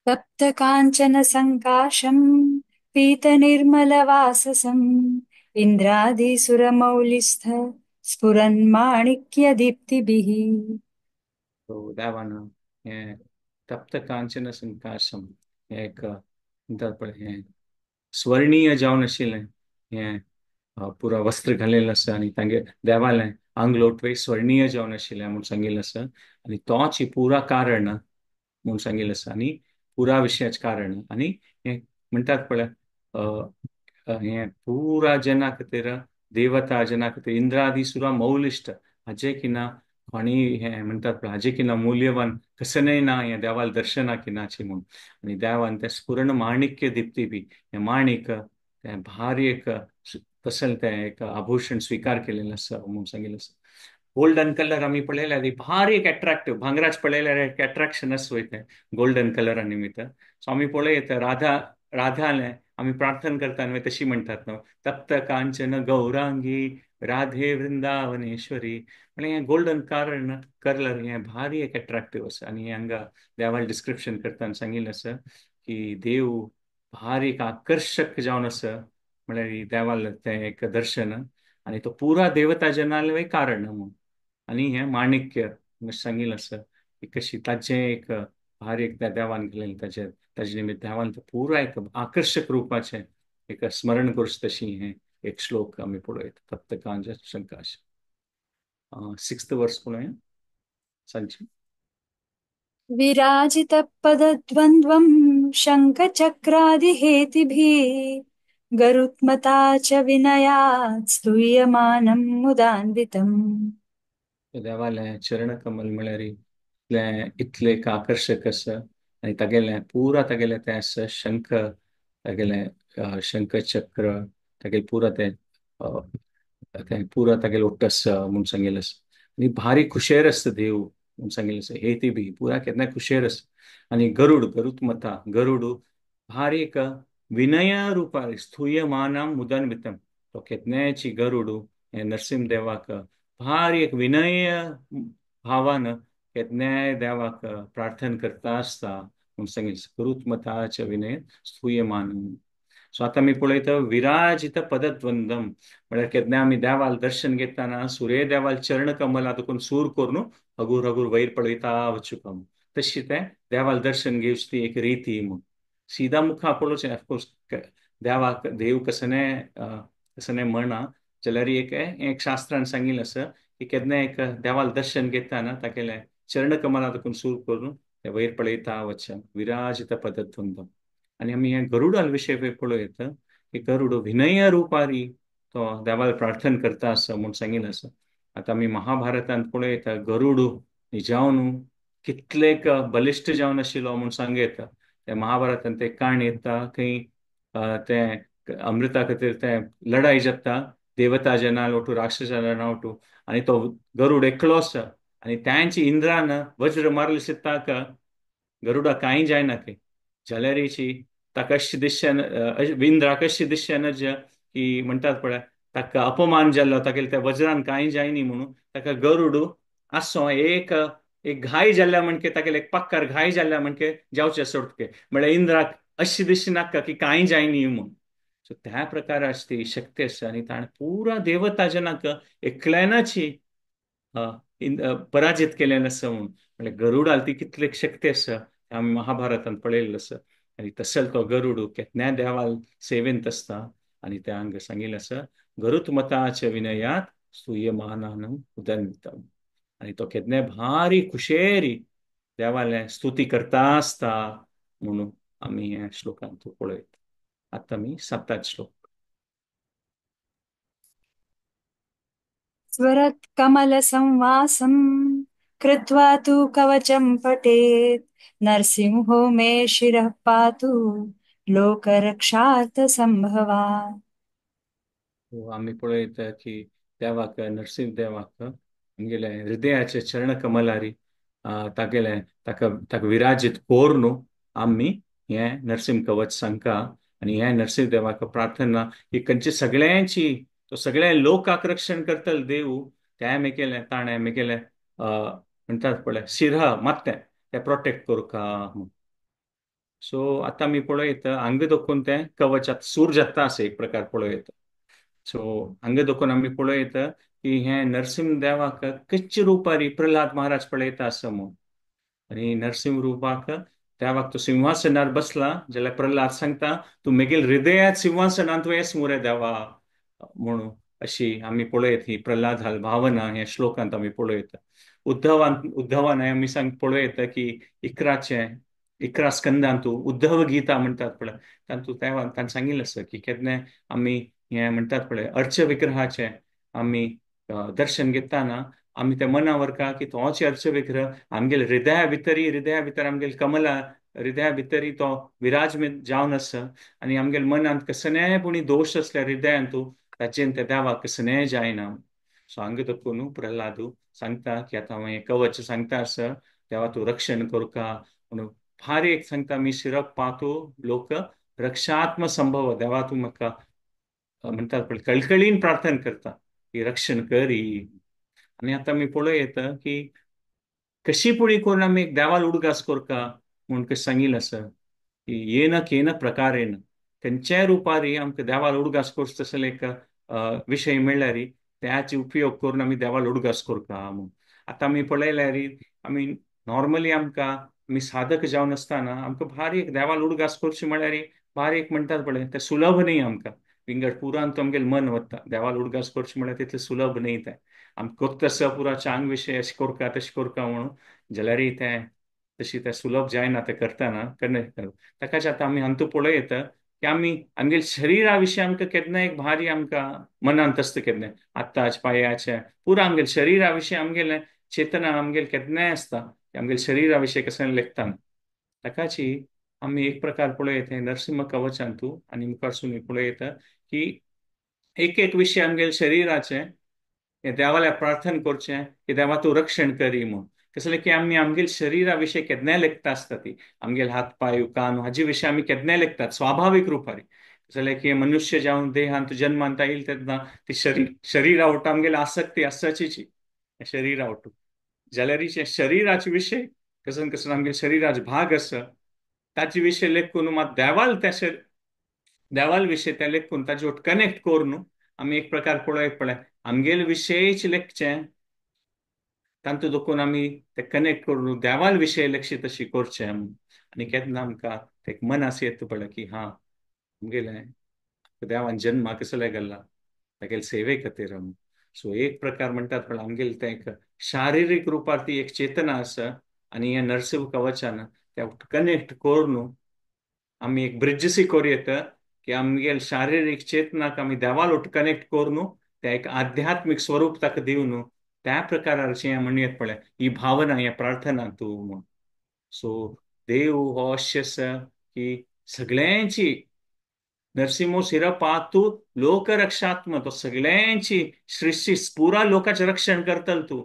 तप्त कांचन संकाशं पीतनिर्मलवाससम् इंद्रादिसुरमौलिस्थ स्फुरन्माणिक्यदीप्तिभिः. देवान हें तप्त कांचन संकाशम हें एक म्हणटात पळय हें स्वर्णीय जावन आशिल्लें हें पुरा वस्त्र घालेलें आसा आनी तांगे देवालें आंगलोटवे स्वर्णीय जावन आशिल्लें म्हूण सांगिल्लें आसा. आनी तोच ही पुरा कारण म्हूण सांगिल्लें आसा आनी पुरा विशयाचें कारण. आनी हें म्हणटात पळय हें पुरा जना खातीर देवता जना खातीर इंद्रादी सुरा मौलिश्ट हाजे किना कोणी हें म्हणटात पळय हाजे किना मूल्यवान कसनय ना हें देवाल दर्शना किनाची म्हूण. आनी देवान तें स्फुरण माणिक्य दिप्ती बी हें माणिक तें भारी एक तशें तें एक आभूषण स्विकार केलेलें आसा म्हूण सांगिल्लें आसा. गोल्डन कलर आमी पळयल्यार भारी एक एट्राक्टिव भांगराच पळयल्यार एक एट्राक्शन आसा वयता तें गोल्डन कलरा निमित्त. सो आमी पळयता राधा राधालें आमी प्रार्थना करता न्हय तशी म्हणटात न्हू, तप्त कांचन गौरांगी राधे वृंदावनेश्वरी. म्हळ्यार हें गोल्डन कारण कलर हें भारी एक एट्राक्टिव आसा. आनी हांगा देवाल डिस्क्रिप्शन करतना सांगिल्लें आसा की देव भारी एक आकर्शक जावन आसा, म्हळ्यार देवाल तें एक दर्शन आनी तो पुरा देवता जनालें कारण म्हूण. आनी हें माणिक्य सांगिल्लें आसा की कशी ताचें एक भारी एक त्या देवान केलें ताचें ताजे निमित्त देवान तो पुरा एक आकर्शक रुपाचें एक स्मरण करचें तशी हें एक श्लोक आमी पळयता. तप्त कांचन संकाश. सिक्स्थ वर्स पळोवया सांगची. विराजित पदद्वन्द्वं शङ्खचक्रादिहेतिभिः गरुत्मता च विनयात् स्तूयमानं मुदान्वितम्. देवालें चरणकमल म्हळ्यार इतलें इतलें एक आकर्शक आसा आनी तागेलें पुरा तागेलें तें आसा शंख तागेलें शंखचक्र तागेलें पुरा तें तें पुरा तागेलें ओट्ट आसा म्हूण सांगिल्लें आसा. आनी भारी खुशेर आसता देव म्हूण सांगिल्लें आसा. हे ती बी पुरा केन्नाय खुशेर आसता. आनी गरुड गरुत्मता गरुड भारी एक विनय रुपार स्थूयमानां मुदन्वितम. तो केन्नायची गरुड हें नरसिंह देवाक भारी एक विनय भावान केन्नाय देवाक प्रार्थना करता आसता म्हूण सांगिल्लें. गरुत्मताच विनय स्थूयमान. सो आतां आमी पळयता विराजित पदद्वंदम म्हळ्यार केन्ना आमी देवाल दर्शन घेतना सूर्य देवाल चरण कमला देखून सूर करून हगूर हगूर वयर पळयता वचूंक तशी तें देवाल दर्शन घेवची ती एक रिती म्हूण. सीधा मुखा पळोवचें ऑफकोर्स देवाक देव कसने कसने म्हणा जाल्यार एक एक शास्त्रान सांगिल्लें आसा की केन्ना एक देवाल दर्शन घेतना तागेलें चरण कमला देखून सूर करून तें वयर पळयता वचचें विराजित पदद्वंदम. आनी आमी हें गरुडाल विशय पळयता की गरुड विनय रुपारी तो देवाल प्रार्थना करता आसा म्हूण सांगिल्लें आसा. आतां आमी महाभारतांत पळयता गरुड जावन कितलेक बलिश्ट जावन आशिल्लो म्हूण सांगता. ते महाभारतांत ते काणी येता थंय तें अमृता खातीर तें लढाई जाता देवता जना वटू राक्षस जना वटू आनी तो गरुड एकलो आसा आनी तांची इंद्रान वज्र मारले ताका गरुडा कांय जायना थंय जाल्यारीची ताका अशी दिश्यान इंद्राक अशी दिश्यान की म्हणटात पळय ताका अपमान जाल्लो तागेले त्या वज्रान कांय जायनी म्हणून ताका गरुड आसो एक एक घाय जाल्ल्या म्हणके तागेले एक पक्कार घाय जाल्ल्या म्हणके जावचें सोडके म्हळ्यार इंद्राक अशी दिशी नाका की कांय जायनी म्हणून. सो त्या प्रकार ती शक्ती आसा आनी ताणें पुरा देवता जनाक एकल्यानाची पराजित केलें आसा म्हणून. म्हळ्यार गरुडाल ती कितली शक्ती आसा आमी महाभारतांत पळयल्लें आसा. आनी तसल तो गरुड केन्नाय देवाल सेवेंत आसता आनी त्या हांगा सांगिल्लें आसा गरुत्मताच्या विनयात स्तूयमानानं उदंतम. आनी तो केन्नाय भारी खुशेरी देवालें स्तुती करता आसता म्हणून आमी ह्या श्लोकांत पळयता. आतां आमी साताच श्लोक. स्वरत् कमलसंवासं कृत्वा तु कवचं पठेत् नरसिंहो मे शिरः पातु लोकरक्षार्थ संभवा. आमी पळयता की देवाक नरसिंह देवाक आमगेले हृदयाचे चरण कमलारी तागेले ताका ताका विराजीत कोर न्हू आमी हें नरसिंह कवच सांगता. आनी हें नरसिंह देवाक प्रार्थना ही खंयची सगळ्यांची, तो सगळ्या लोकाक रक्षण करतलो देव, तें मेकेलें ताणें मेकेलें म्हणटात पळय शिरह मात्तें तें प्रोटेक्ट करुका. सो आतां आमी पळयत हांगा दोखून तें कवच आतां सूर जाता आसा एक प्रकार पळयत. सो हांगा दोखून आमी पळयत की हें नरसिंह देवाक कच्चे रुपारी प्रल्हाद महाराज पळयता आसा म्हूण. आनी नरसिंह रुपाक देवाक तो सिंहासनार बसला जाल्यार प्रल्हाद सांगता तूं मेगेल हृदयात सिंहासनांत येस मुरे देवा म्हणून, अशी आमी पळयत ही प्रल्हाद हाल भावना ह्या श्लोकांत आमी पळयत. उद्धवान आमी सांग पळयत की 11 स्कंदांतू उद्धव गीता म्हणटात पळय, तातूंत ताणें सांगिल्लें आसा की केन्ना आमी हें म्हणटात पळय अर्च विग्रहाचें आमी दर्शन घेताना आमी त्या मना व्हरका की तोच अर्च विग्रह आमगेले हृदया भितरी, हृदया भितर आमगेले कमला हृदया भितरी तो विराजमान जावन आसा. आनी आमगेले मनांत कसलेय पुणी दोश आसल्यार हृदयांतू ताचेन त्या देवाक कसलेय जायना. सो हांगा देखून प्रल्हादू सांगता की आतां हांव हें कवच सांगता आसा देवा तूं रक्षण करुका म्हणून. भारी एक सांगता मी शिरप पातो लोक रक्षात्म संभव, देवा तूं म्हाका म्हणटात पळय कळकळीन प्रार्थना करता की रक्षण करी. आनी आतां आमी पळयत की कशी पुणी करून आमी एक देवाल उडगास करका म्हूण कशें सांगिल्लें आसा की येन केन प्रकारेन खंयच्याय रुपारी आमकां देवाल उडगास करचो तसले एक विशय मेळ्ळ्यार त्याचे उपयोग करून आमी देवाल उडगास करका म्हूण. आतां आमी पळयल्यार आमी नॉर्मली आमकां आमी साधक जावन आसतना आमकां भारी एक देवाल उडगास करची म्हळ्यार भारी एक म्हणटात पळय तें सुलभ न्ही आमकां. विंगड पुरान तो आमगेलें मन वता देवाल उडगास करचें म्हळ्यार तितलें सुलभ न्ही तें. आमकां कोत्ता आसा पुरा चांग विशय अशें करका तशें करका म्हणून जाल्यारय तें तशी तें सुलभ जायना तें करतना करना. ताकाच आतां आमी हातूंत पळयत की आमी आमगेले शरिरा विशीं आमकां केन्ना एक भारी आमकां मनांत आसता, केन्ना आत्ताच पांयाचें पुरा आमगेले शरिरा विशीं आमगेलें चेतना आमगेलें केन्नाय आसता की आमगेले शरिरा विशीं कशें लेखता. ताकाची आमी एक प्रकार पळयत हें नरसिंह कवचांतू आनी मुखारसून पळयत की एक एक विशय आमगेले शरिराचें हें देवाल्या प्रार्थना करचें की देवा तूं रक्षण करी म्हूण. कसलें की आमी आमगेले शरिरा विशीं केन्नाय लेखता आसता ती आमगेले हात पांय कान हाजे विशीं आमी केन्नाय लेखतात स्वाभावीक रुपारी. कसलें की मनुष्य जावन देहांत जन्मांत आयल तेन्ना ती शरिरा वटा आमगेले आसक्ती आसाचीची शरिरा वटू जाल्यार शरिराचे विशय कसन कसन आमगेले शरिराचे भाग आसा ताचे विशय लेखून मात देवाल त्या देवाल विशय त्या लेखून ताचे वट कनेक्ट करून आमी एक प्रकार पळयत पळय आमगेले विशयच लेखचें तांतूत देखून आमी ते कनेक्ट करून देवाल विशय लक्ष तशी करचें. आनी केन्ना आमकां एक मनास येता पळय की हां आमगेलें देवान जन्माक कसले गेल्ला तागेले सेवे खातीर आमी. सो एक प्रकार म्हणटात पळय आमगेले तें एक शारिरीक रुपार ती एक चेतना आसा आनी ह्या नरसिंह कवचान त्या कनेक्ट करून आमी एक ब्रिजसी करूं येता की आमगेले शारिरीक चेतनाक आमी देवाल वट कनेक्ट करून त्या एक आध्यात्मीक स्वरूप ताका दिवन त्या प्रकाराचें हें म्हणयत पळय ही भावना ह्या प्रार्थना तूं म्हूण. सो देव हो अशें आसा की सगळ्यांची नरसिंहो शिरपातू लोकरक्षात्म, तो सगळ्यांची सृष्टी पुरा लोकाचें रक्षण करतल तूं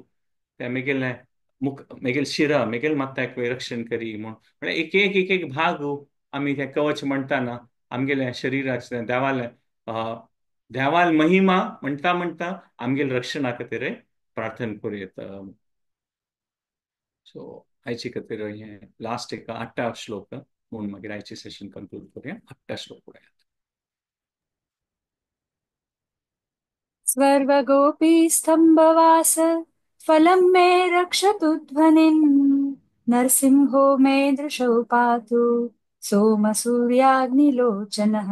त्या मेगेलें मुख मेगेल शिरा मेगेल मात्याक रक्षण करी म्हूण. म्हळ्यार एक एक एक एक भाग आमी तें कवच म्हणटाना आमगेल्या शरिराचें देवालें देवाल महिमा म्हणटा म्हणटा आमगेले रक्षणा खातीर प्रार्थना करूं येता. सो आयचे खातीर हें लास्ट एक 8 श्लोक म्हूण मागीर आयचें सेशन कंक्लूड करुया. 8 श्लोक पळयात. स्वर्वगोपी स्तंभवास फलं मे रक्षतु ध्वनिं, नरसिंहो मे दृशौ पातु सोमसूर्याग्निलोचनः.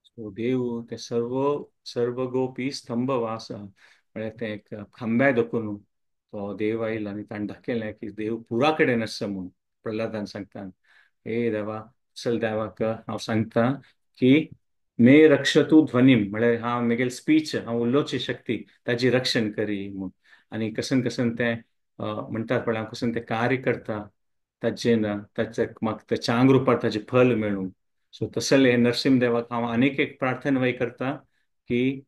सो देव ते सर्वगोपी स्तंभवास म्हळ्यार तें एक खांब्या दाखोवन तो देव आयल आनी ताणें दाखयलें की देव पुरा कडेन आसा म्हूण. प्रल्हादान सांगता हे देवा चल देवाक हांव सांगता की मे रक्षतु ध्वनीम म्हळ्यार हांव मेगेल स्पीच हांव उलोवची शक्ती ताजी रक्षण करी म्हूण. आनी कसन कसन तें म्हणटात पळय हांव कसन तें कार्य करता ताजें ना ताचे म्हाका तें चांग रुपार ताजें फल मेळूं. सो तसलें नरसिंह देवाक हांव आनीक एक प्रार्थना वय करता की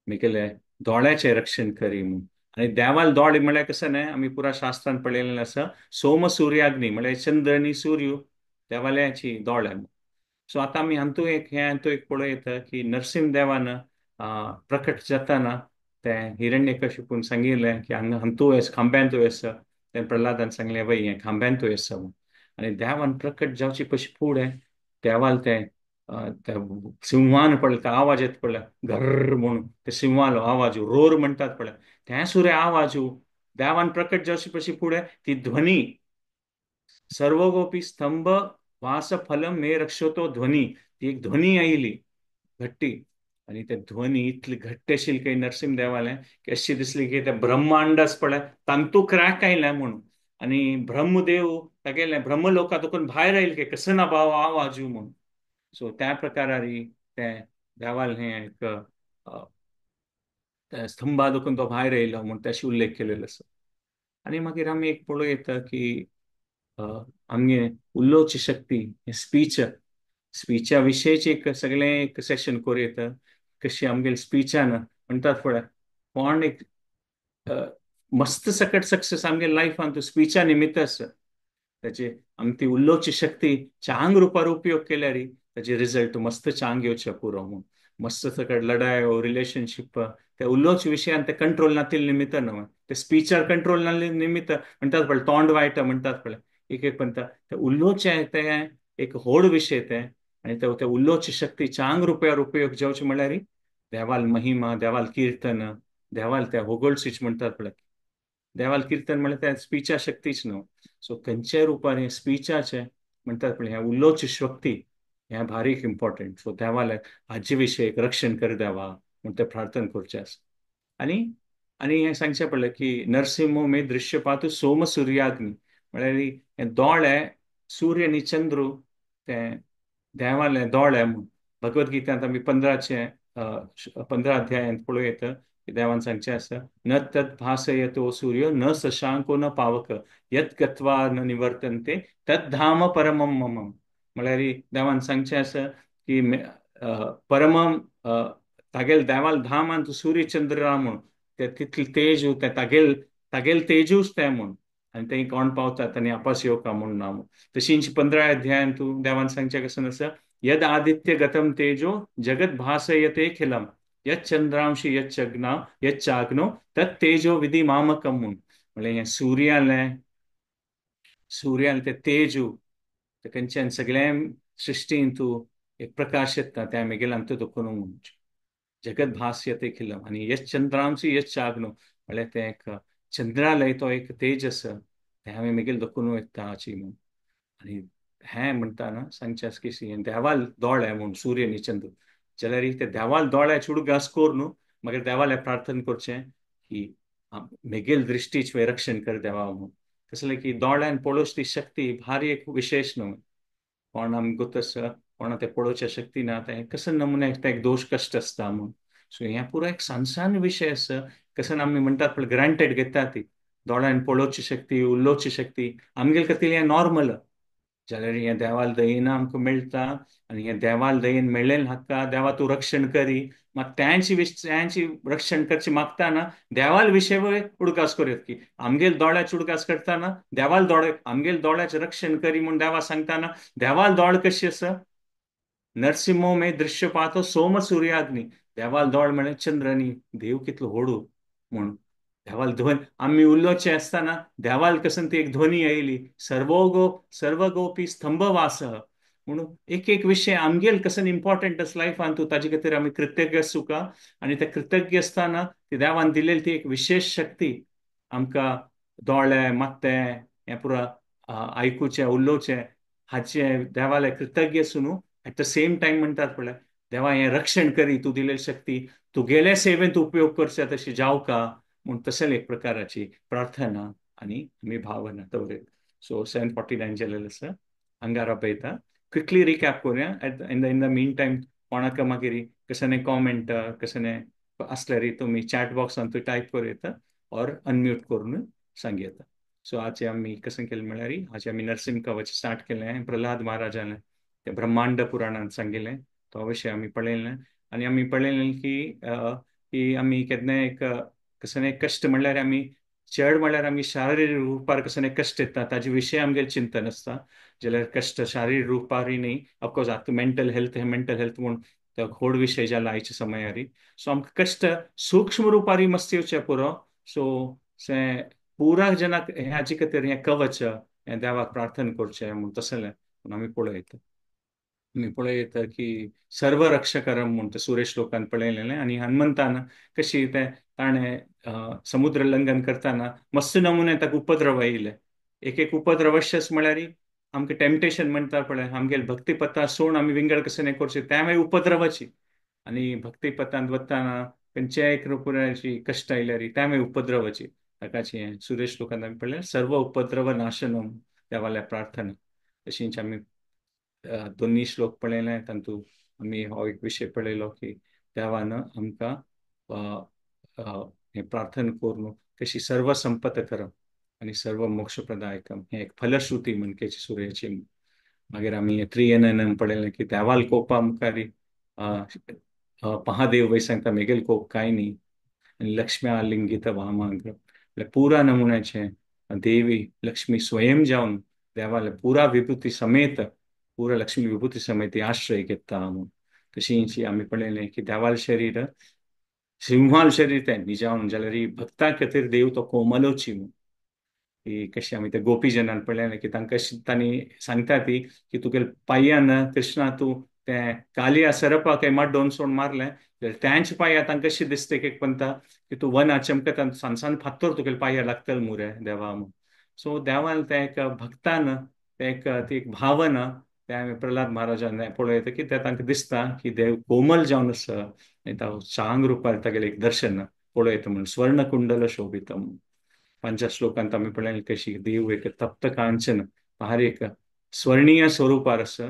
मेगेले दोळ्याचें रक्षण करी म्हूण. आनी देवाल दोळे म्हळ्यार कशें न्हय, आमी पुरा शास्त्रान पळयलें आसा, सोम सुर्याग्नी म्हळ्यार चंद्र आनी सूर्य देवालयाची दोळे. सो आतां आमी हातूंत एक हें हातूंत एक पळयता की नरसिंह देवान प्रकट जाताना तें हिरण्यकशिपून सांगिल्लें की हांगा हातूंत येस खांब्यांत आसा. तें प्रल्हादान सांगलें वय हें खांब्यांत आसा म्हूण. आनी देवान प्रकट जावचे पशी फुडें देवाल तें त्या सिंहान पळय तो आवाज येता पळय घर्र म्हणून, ते सिंहालो आवाज रोर म्हणटात पळय, तें सुरे आवाज देवान प्रकट जावचे पशी फुडें ती ध्वनी सर्वगोपी स्तंभ वास फलम मे रक्षतो ध्वनी, ती एक ध्वनी आयली घट्टी. आनी ते ध्वनी इतली घट्ट आशिल्ली की नरसिंह देवालें की अशी दिसली की ते ब्रह्मांडच पळय तांतू क्रॅक आयलें म्हणून. आनी ब्रह्मदेव तागेलें ब्रह्मलोका देखून भायर आयले की कसो ना भाव आवाज म्हणून. सो त्या प्रकारारी तें देवाल हें एक स्तंभा देखून तो भायर येयलो म्हूण तशें उल्लेख केलेलो आसा. आनी मागीर आमी एक पळोवं येता की आमगे उलोवची शक्ती, स्पीच, स्पिचा विशयीच एक सगळें एक सेशन करूं येता. कशी आमगेले स्पिचान म्हणटात पळय कोण एक मस्त सकट सक्सेस आमगे लायफान तूं स्पिचा निमित्त आसा. ताचे आमी ती उलोवची शक्ती चांग रुपार उपयोग केल्यार ताचे रिजल्ट मस्त चांग येवचे पुरो म्हूण. मस्त सकट लढाय रिलेशनशीप त्या उलोवच्या विशयान ते कंट्रोल नातिल्ले निमित्त न्हय, ते स्पिचार कंट्रोल नासले निमित्त म्हणटात पळय तोंड वायट म्हणटात पळय एक एक म्हणटा ते उलोवचें तें एक व्हड विशय तें. आनी ते उलोवची शक्ती चांग रुपयार उपयोग जावचे म्हणल्यार देवाल महिमा, देवाल किर्तन, देवाल त्या होगोळसीच म्हणटात पळय, देवाल किर्तन म्हणल्यार त्या स्पिचा शक्तीच न्हू. सो खंयच्याय रुपार हें स्पिचाचें म्हणटात पळय हें उलोवची शक्ती हें भारीक इम्पॉर्टंट. सो देवाल हाजे विशय एक रक्षण कर देवा म्हूण तें प्रार्थना करचें आसा. आनी आनी हें सांगचें पडलें की नरसिंह मे दृश्य पातू सोम सुर्याग्नी म्हळ्यार हें दोळे सूर्य आनी चंद्र तें देवाले दोळे म्हूण. भगवद्गीतेंत आमी 15 अध्यायांत पळोवं येता की देवान सांगचें आसा, न तत् भासयतो सूर्यो न शशांको न पावक यत् गत्वा न निवर्तन्ते तत् धाम परमं मम. म्हळ्यार देवान सांगचें आसा की परमम तागेल देवाल धामान सूर्य चंद्र म्हूण, ते तितले तेज तें तागेल तागेल तेजूच तें म्हूण. आनी तें कोण पावतात आनी आपास येवका म्हूण ना म्हूण. तशींच 15 अध्यायान तूं देवान सांगचें कसो आसा, यद आदित्य गतम तेजो जगत भासयते खिलम यत् चंद्रांशी यच्चग्ना यच्चाग्नो तत् तेजो विधि मामकम म्हूण. म्हणल्यार हें सूर्यालें सूर्यालें तें तेजू तें खंयच्यान सगळ्या सृश्टीन तूं एक प्रकाश येता तें आमी गेल्यान तूं देखून म्हूण जगत भासयते खिलम. आनी यश चंद्रांशी यच्चाग्नो म्हणल्यार तें एक चंद्रालय तो एक तेज आसा तें आमी मागीर देखून वयता हाची म्हूण. आनी हें म्हणटा ना सांगचें आसा की देवाल दोळे म्हूण सूर्य आनी चंद्र जाल्यार ते देवाल दोळ्याचे उडगास करून मागीर देवाले प्रार्थना करचें की मेगेल दृश्टीचें रक्षण कर देवा म्हूण. तसलें की दोळ्यान पळोवची ती शक्ती भारी एक विशेश न्हू, कोण आमी गोत आसा कोणा तें पळोवच्या शक्ती ना तें कसो नमुन्याक तें एक दोश कश्ट आसता म्हूण. सो हें पुरो एक सान विशय आसा कसो आमी म्हणटात पळय ग्रांटेड घेता ती दोळ्यान पळोवची शक्ती उलोवची शक्ती आमगेले खातीर हें नॉर्मल जाल्यार हें देवाल दयेन आमकां मेळटा. आनी हें देवाल दयेन मेळ्ळें हाका देवा तूं रक्षण करी मात त्यांची त्यांची रक्षण करची मागताना देवाल विशय उडगास करूं की आमगेल दोळ्याचे उडगास करताना देवाल दोळे आमगेल दोळ्याचें रक्षण करी म्हूण देवा सांगताना देवाल दोळ कशी आसा, नरसिंहो मे दृश्य पातो सोम सुर्याग्नी देवाल दोळ म्हळ्यार चंद्र आनी देव कितलो होडू म्हूण. देवाल ध्वनी आमी उलोवचे आसतना देवाल कसन ती एक ध्वनी आयली सर्वगो सर्वगोपी स्तंभवास म्हणून एक एक विशय आमगेल कसन इम्पॉर्टंट आसा लायफान तूं ताजे खातीर आमी कृतज्ञ आसूका. आनी ते कृतज्ञ आसतना ती देवान दिलेली ती एक विशेश शक्ती आमकां दोळे मात्ते हें पुरा आयकुचें उलोवचें हाचें देवाले कृतज्ञ आसूं न्हू. एट the same time म्हणटात पळय देवा हें रक्षण करी तूं दिलेली शक्ती तुगेले सेवेंत उपयोग करचे तशी जावका म्हूण तशें एक प्रकाराची प्रार्थना आनी आमी भावना दवरता. सो 7:49 जालेलें आसा अंगारा पळयता क्विकली रिकॅप करूया. At in the mean time कोणाक मागीर कसने कॉमेंट कसने आसल्यार तुमी चॅट बॉक्सान तूं टायप करूं येता ऑर अनम्यूट करून सांग येता. सो आज आमी कशें केलें म्हणल्यार आज आमी नरसिंह कवच स्टार्ट केलें प्रल्हाद महाराजान तें ब्रह्मांड पुराणान सांगिल्लें तो विशय आमी पळयलें. आनी आमी पळयलें की की आमी केन्नाय एक कसने कश्ट म्हणल्यार आमी चड म्हणल्यार आमी शारिरीक रुपार कसने कश्ट येता ताजे विशय आमगेले चिंतन आसता. जाल्यार कश्ट शारिरीक रुपारय न्ही, ऑफकोर्स आतां मेंटल हेल्थ हे मेंटल हेल्थ म्हूण तो व्हड विशय जाला आयच्या समयारी. सो आमकां कश्ट सूक्ष्म रुपारी मस्त येवचें पुरो. सो पुरा जनाक हाजे खातीर हें कवच हें देवाक प्रार्थना करचें म्हूण तसलें म्हूण आमी पळयता. आमी पळयता की सर्व रक्षकरम म्हूण तें सुरेश श्लोकान पळयलेलें. आनी हनुमंतान कशी तें ताणें समुद्र लंघन करतना मस्त नमुने ताका उपद्रव येयले. एक एक उपद्रवशच म्हळ्यार आमकां टेम्पटेशन म्हणटा पळय, आमगेले भक्तीपथा सोड आमी विंगड कशें न्ही करचें तें मागीर उपद्रवाची. आनी भक्तीपथांत वतना खंयच्याय एक रुपाची कश्ट आयल्यार तें मागीर उपद्रवाची. ताकाची हें सुरेश श्लोकांत आमी पळयलें सर्व उपद्रव नाशनम देवाल्या प्रार्थना. तशींच आमी दोन्ही श्लोक पळयले तातूंत आमी हो एक विशय पळयलो की देवान आमकां हें प्रार्थना करून कशी सर्व संपत करप आनी सर्व मोक्षप्रदायकम हें एक फलश्रुती म्हणकेची सुर्याची. मागीर आमी त्रियनम पळयलें की देवाल कोपा मुखारी महादेव वय सांगता मेगेल कोप कांय न्ही. आनी लक्ष्मी आलिंगीत वामाग्र म्हळ्यार पुरा नमुन्याचें देवी लक्ष्मी स्वयं जावन देवाले पुरा विभूती समेत पुरा लक्ष्मी विभूती समेत आश्रय घेता म्हूण. तशींच आमी पळयलें की देवाल शरीर सिंहाल शरीर तें निजावन जाल्यार भक्ता खातीर देव तो कोमलोची म्हूण. की कशें आमी ते गोपी जनान पळयलें की तांकां तांणी सांगता ती की तुगेले पांयान कृष्णा तूं तें कालिया सरपाक माड्डोवन सोड मारलें जाल्यार त्यांचे पांया तांकां कशें दिसता एक एक पंता की तूं वना चमकता सान सान फातर तुगेले पांया लागतले मुरे देवा म्हूण. सो देवान तें एक भक्तान तें एक ती एक भावना तें आमी प्रल्हाद महाराजान पळयता की तें तांकां दिसता की देव कोमल जावन आसा आनी तो चांग रुपार तागेलें एक दर्शन पळयता म्हूण. स्वर्णकुंडल शोभितम पंच श्लोकांत आमी पळयलें कशी देव एक तप्त कांचन भारी एक स्वर्णीय स्वरूपार आसा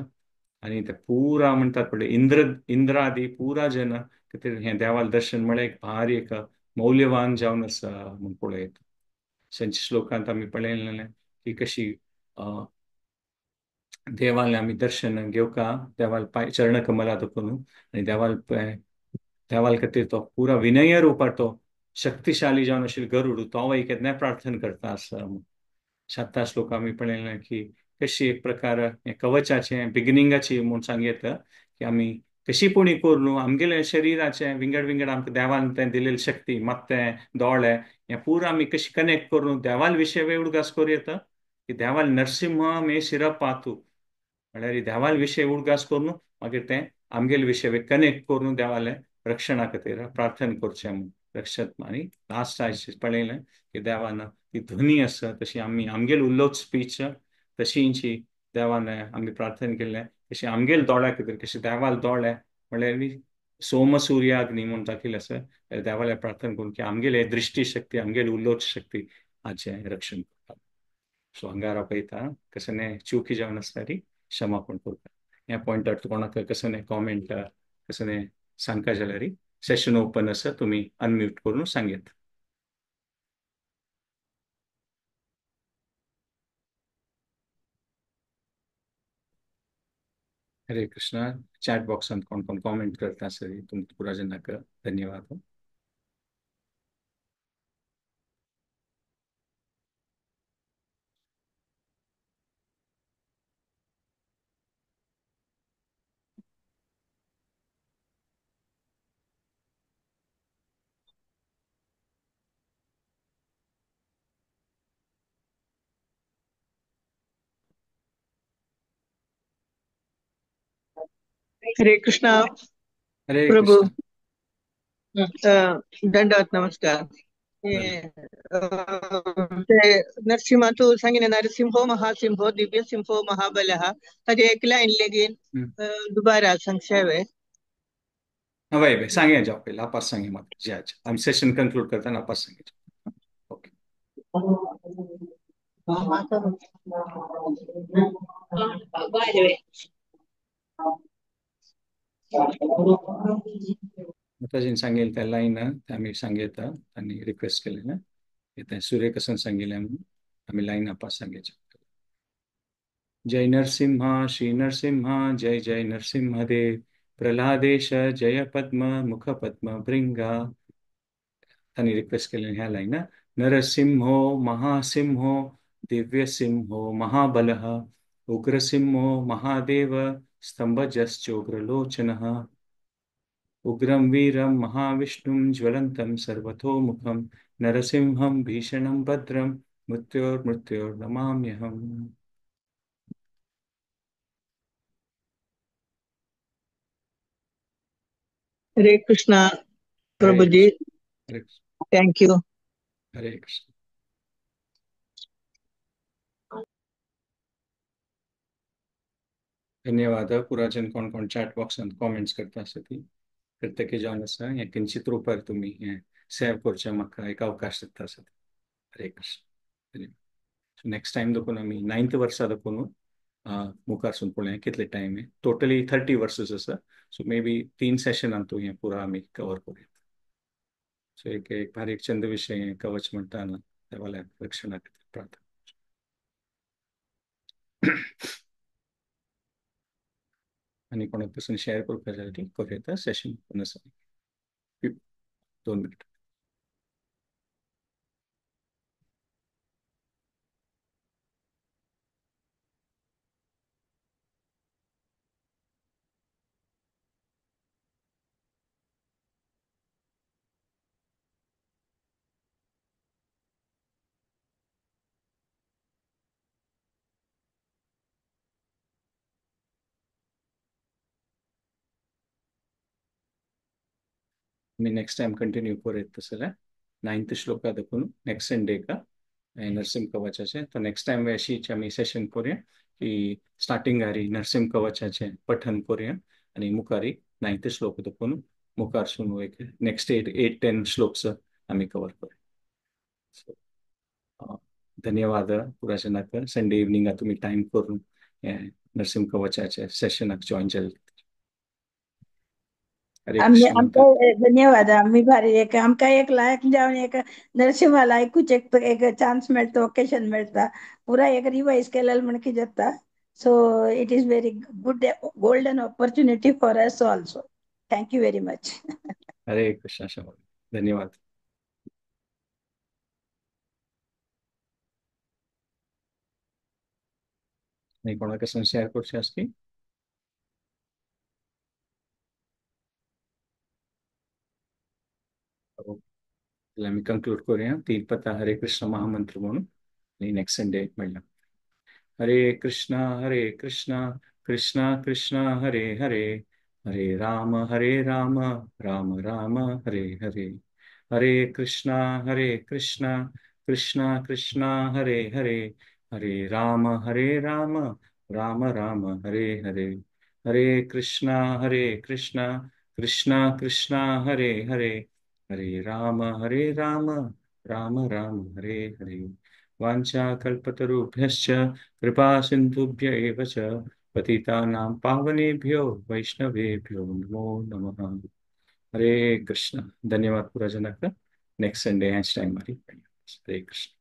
आनी ते पुरा म्हणटात पळय इंद्र इंद्रादी पुरा जन खातीर हें देवाल दर्शन म्हळ्यार एक भारी एक मौल्यवान जावन आसा म्हूण पळयता. संच श्लोकांत आमी पळयलें की कशी देवाले आमी दर्शन घेवका देवाल पांय चरण कमला दखून आनी देवाल देवाल खातीर तो पुरा विनय रुपार तो शक्तिशाली जावन आशिल्लो गरुड तो एक केन्नाय प्रार्थना करता आसा. साता श्लोक आमी पळयलें की कशी एक प्रकार हें कवचाचें बिगिनिंगाची म्हूण सांगयता की आमी कशी पुणी करून आमगेले शरिराचें विंगड विंगड आमकां देवान तें दिलेली शक्ती मात्तें दोळे हें पुरा आमी कशी कनेक्ट करून देवाल विशय उडगास करूं येता की देवाल नरसिंह मे शिरप पातू म्हळ्यार देवाल विशय उडगास करून मागीर तें आमगेले विशय कनेक्ट करून देवालें रक्षणा खातीर प्रार्थना करचें म्हूण रक्षत. आनी लास्ट आयज पळयलें की देवान ती ध्वनी आसा तशी आमी आमगेले उलोवच स्पीच तशींची देवान आमी प्रार्थना केल्लें तशी आमगेले दोळ्या खातीर कशें देवाल दोळे म्हळ्यार सोम सूर्याग्नी म्हूण दाखयलें आसा देवाले प्रार्थना करून की आमगेले दृश्टी शक्ती आमगेले उलोवच शक्ती हाचें रक्षण करता. सो हांगा पळयता कशें चुकी जावन आसल्यार क्षमापण करता. ह्या पॉयंटार कोणाक कसने कॉमेंट कसने सांगका जाल्यार सेशन ओपन आसा तुमी अनम्यूट करून सांगयात. हरे कृष्णा. चॅट बॉक्सांत कोण कोण कॉमेंट करता आसत तुमकां पुरा जनाक धन्यवाद. हरे कृष्णा. हरे प्रभु कृष्णा. दंडवत नमस्कार. नरसिंहा तू सांगितलं नरसिंहो महासिंहो दिव्य सिंहो महाबलः ताजे एक लाईन लेगीन दुबारा सांगशावे. हय बाय सांगे जाव पयलीं आपास सांगे म्हाका जी अच्छा आमी सेशन कंक्लूड करतना आपास सांगे. ओके माताजीन सांगेल त्या लायन आमी सांगयता आनी रिक्वेस्ट केले ना तें सूर्य कसन सांगिल्लें म्हणून आमी लायन आपास सांगेचे. जय नरसिंहा श्री नरसिंहा जय जय नरसिंहदेव प्रल्हादेश जय पद्म मुख पद्म भृंगा. तांणी रिक्वेस्ट केल्लें ह्या लायना, नरसिंहो महासिंहो दिव्यसिंहो महाबलः उग्रसिंहो महादेव स्तंभजश्चोग्रलोचनः उग्रं वीरं महाविष्णुं ज्वलन्तं सर्वतोमुखं नरसिंहं भीषणं भद्रं मृत्योर्मृत्योर्नमाम्यहम्। Hare Krishna Prabhuji, thank you. Hare Krishna. धन्यवाद पुराजन कोण कोण चॅट बॉक्सांत कॉमेंट्स करता आसा ती कृतज्ञ जावन आसा. हें किंचित रुपार तुमी हें सेव करचें म्हाका एक अवकाश दिता आसा. हरे कृष्ण. नेक्स्ट टायम देखून आमी 9th वर्सा देखून मुखार पळोवया कितले टायम आहे. टोटली 30 वर्सेस आसा, सो मे बी 3 सेशनान तूं हें पुरा आमी कवर करूया. सो एक एक भारी एक चंद विशय कवच म्हणटा ना देवाल्या रक्षणा खातीर प्रार्थना. आनी कोणाक पसून शेअर करपाक जाय ती करूं येता. सेशन 2 मिनट. मी नेक्स्ट टाइम कंटिन्यू करूं तसं जाल्यार 9th श्लोका देखून नेक्स्ट संडे का नरसिंह कवचाचे. तो नेक्स्ट टाइम अशीच आमी सेशन करूया की स्टार्टिंगारी नरसिंह कवचाचे पठन करूया आनी मुखारी 9th श्लोक देखून मुखार सून एक नेक्स्ट 8-10 श्लोक्स आमी कवर करूया. सो धन्यवाद पुराजनाक. संडे इवनिंगा तुमी टायम करून नरसिंह कवचाचे सेशनाक जॉईन जाले. आमकां धन्यवाद. आमी भारी एक आमकां एक लायक जावन एक नरसिंहाला ऐकूच एक एक चान्स मेळटा, ओकेशन मेळटा, पुरा एक रिवायज केलें म्हण कितें जाता. So it is very good golden opportunity for us also. Thank you very much. Hare Krishna Shama, धन्यवाद. आनी कोणाक शेअर करचें आसली? आमी कंक्लूड करूया 3 पता हरे कृष्ण महामंत्र म्हणून आनी नेक्स्ट संडे मेळ्ळा. हरे कृष्णा कृष्णा कृष्णा हरे हरे, हरे राम राम राम हरे हरे. हरे कृष्णा कृष्णा कृष्णा हरे हरे, हरे राम राम राम हरे हरे. हरे कृष्णा कृष्णा कृष्णा हरे हरे, हरे राम राम राम हरे हरे. वाञ्छा कल्पतरुभ्यश्च कृपा सिन्धुभ्य एव च पतितानां पावनेभ्यो वैष्णवेभ्यो नमो नमः. हरे कृष्ण. धन्यवाद पुरा जनाक. नेक्स्ट संडे ह्याच टायमार. हरे कृष्ण.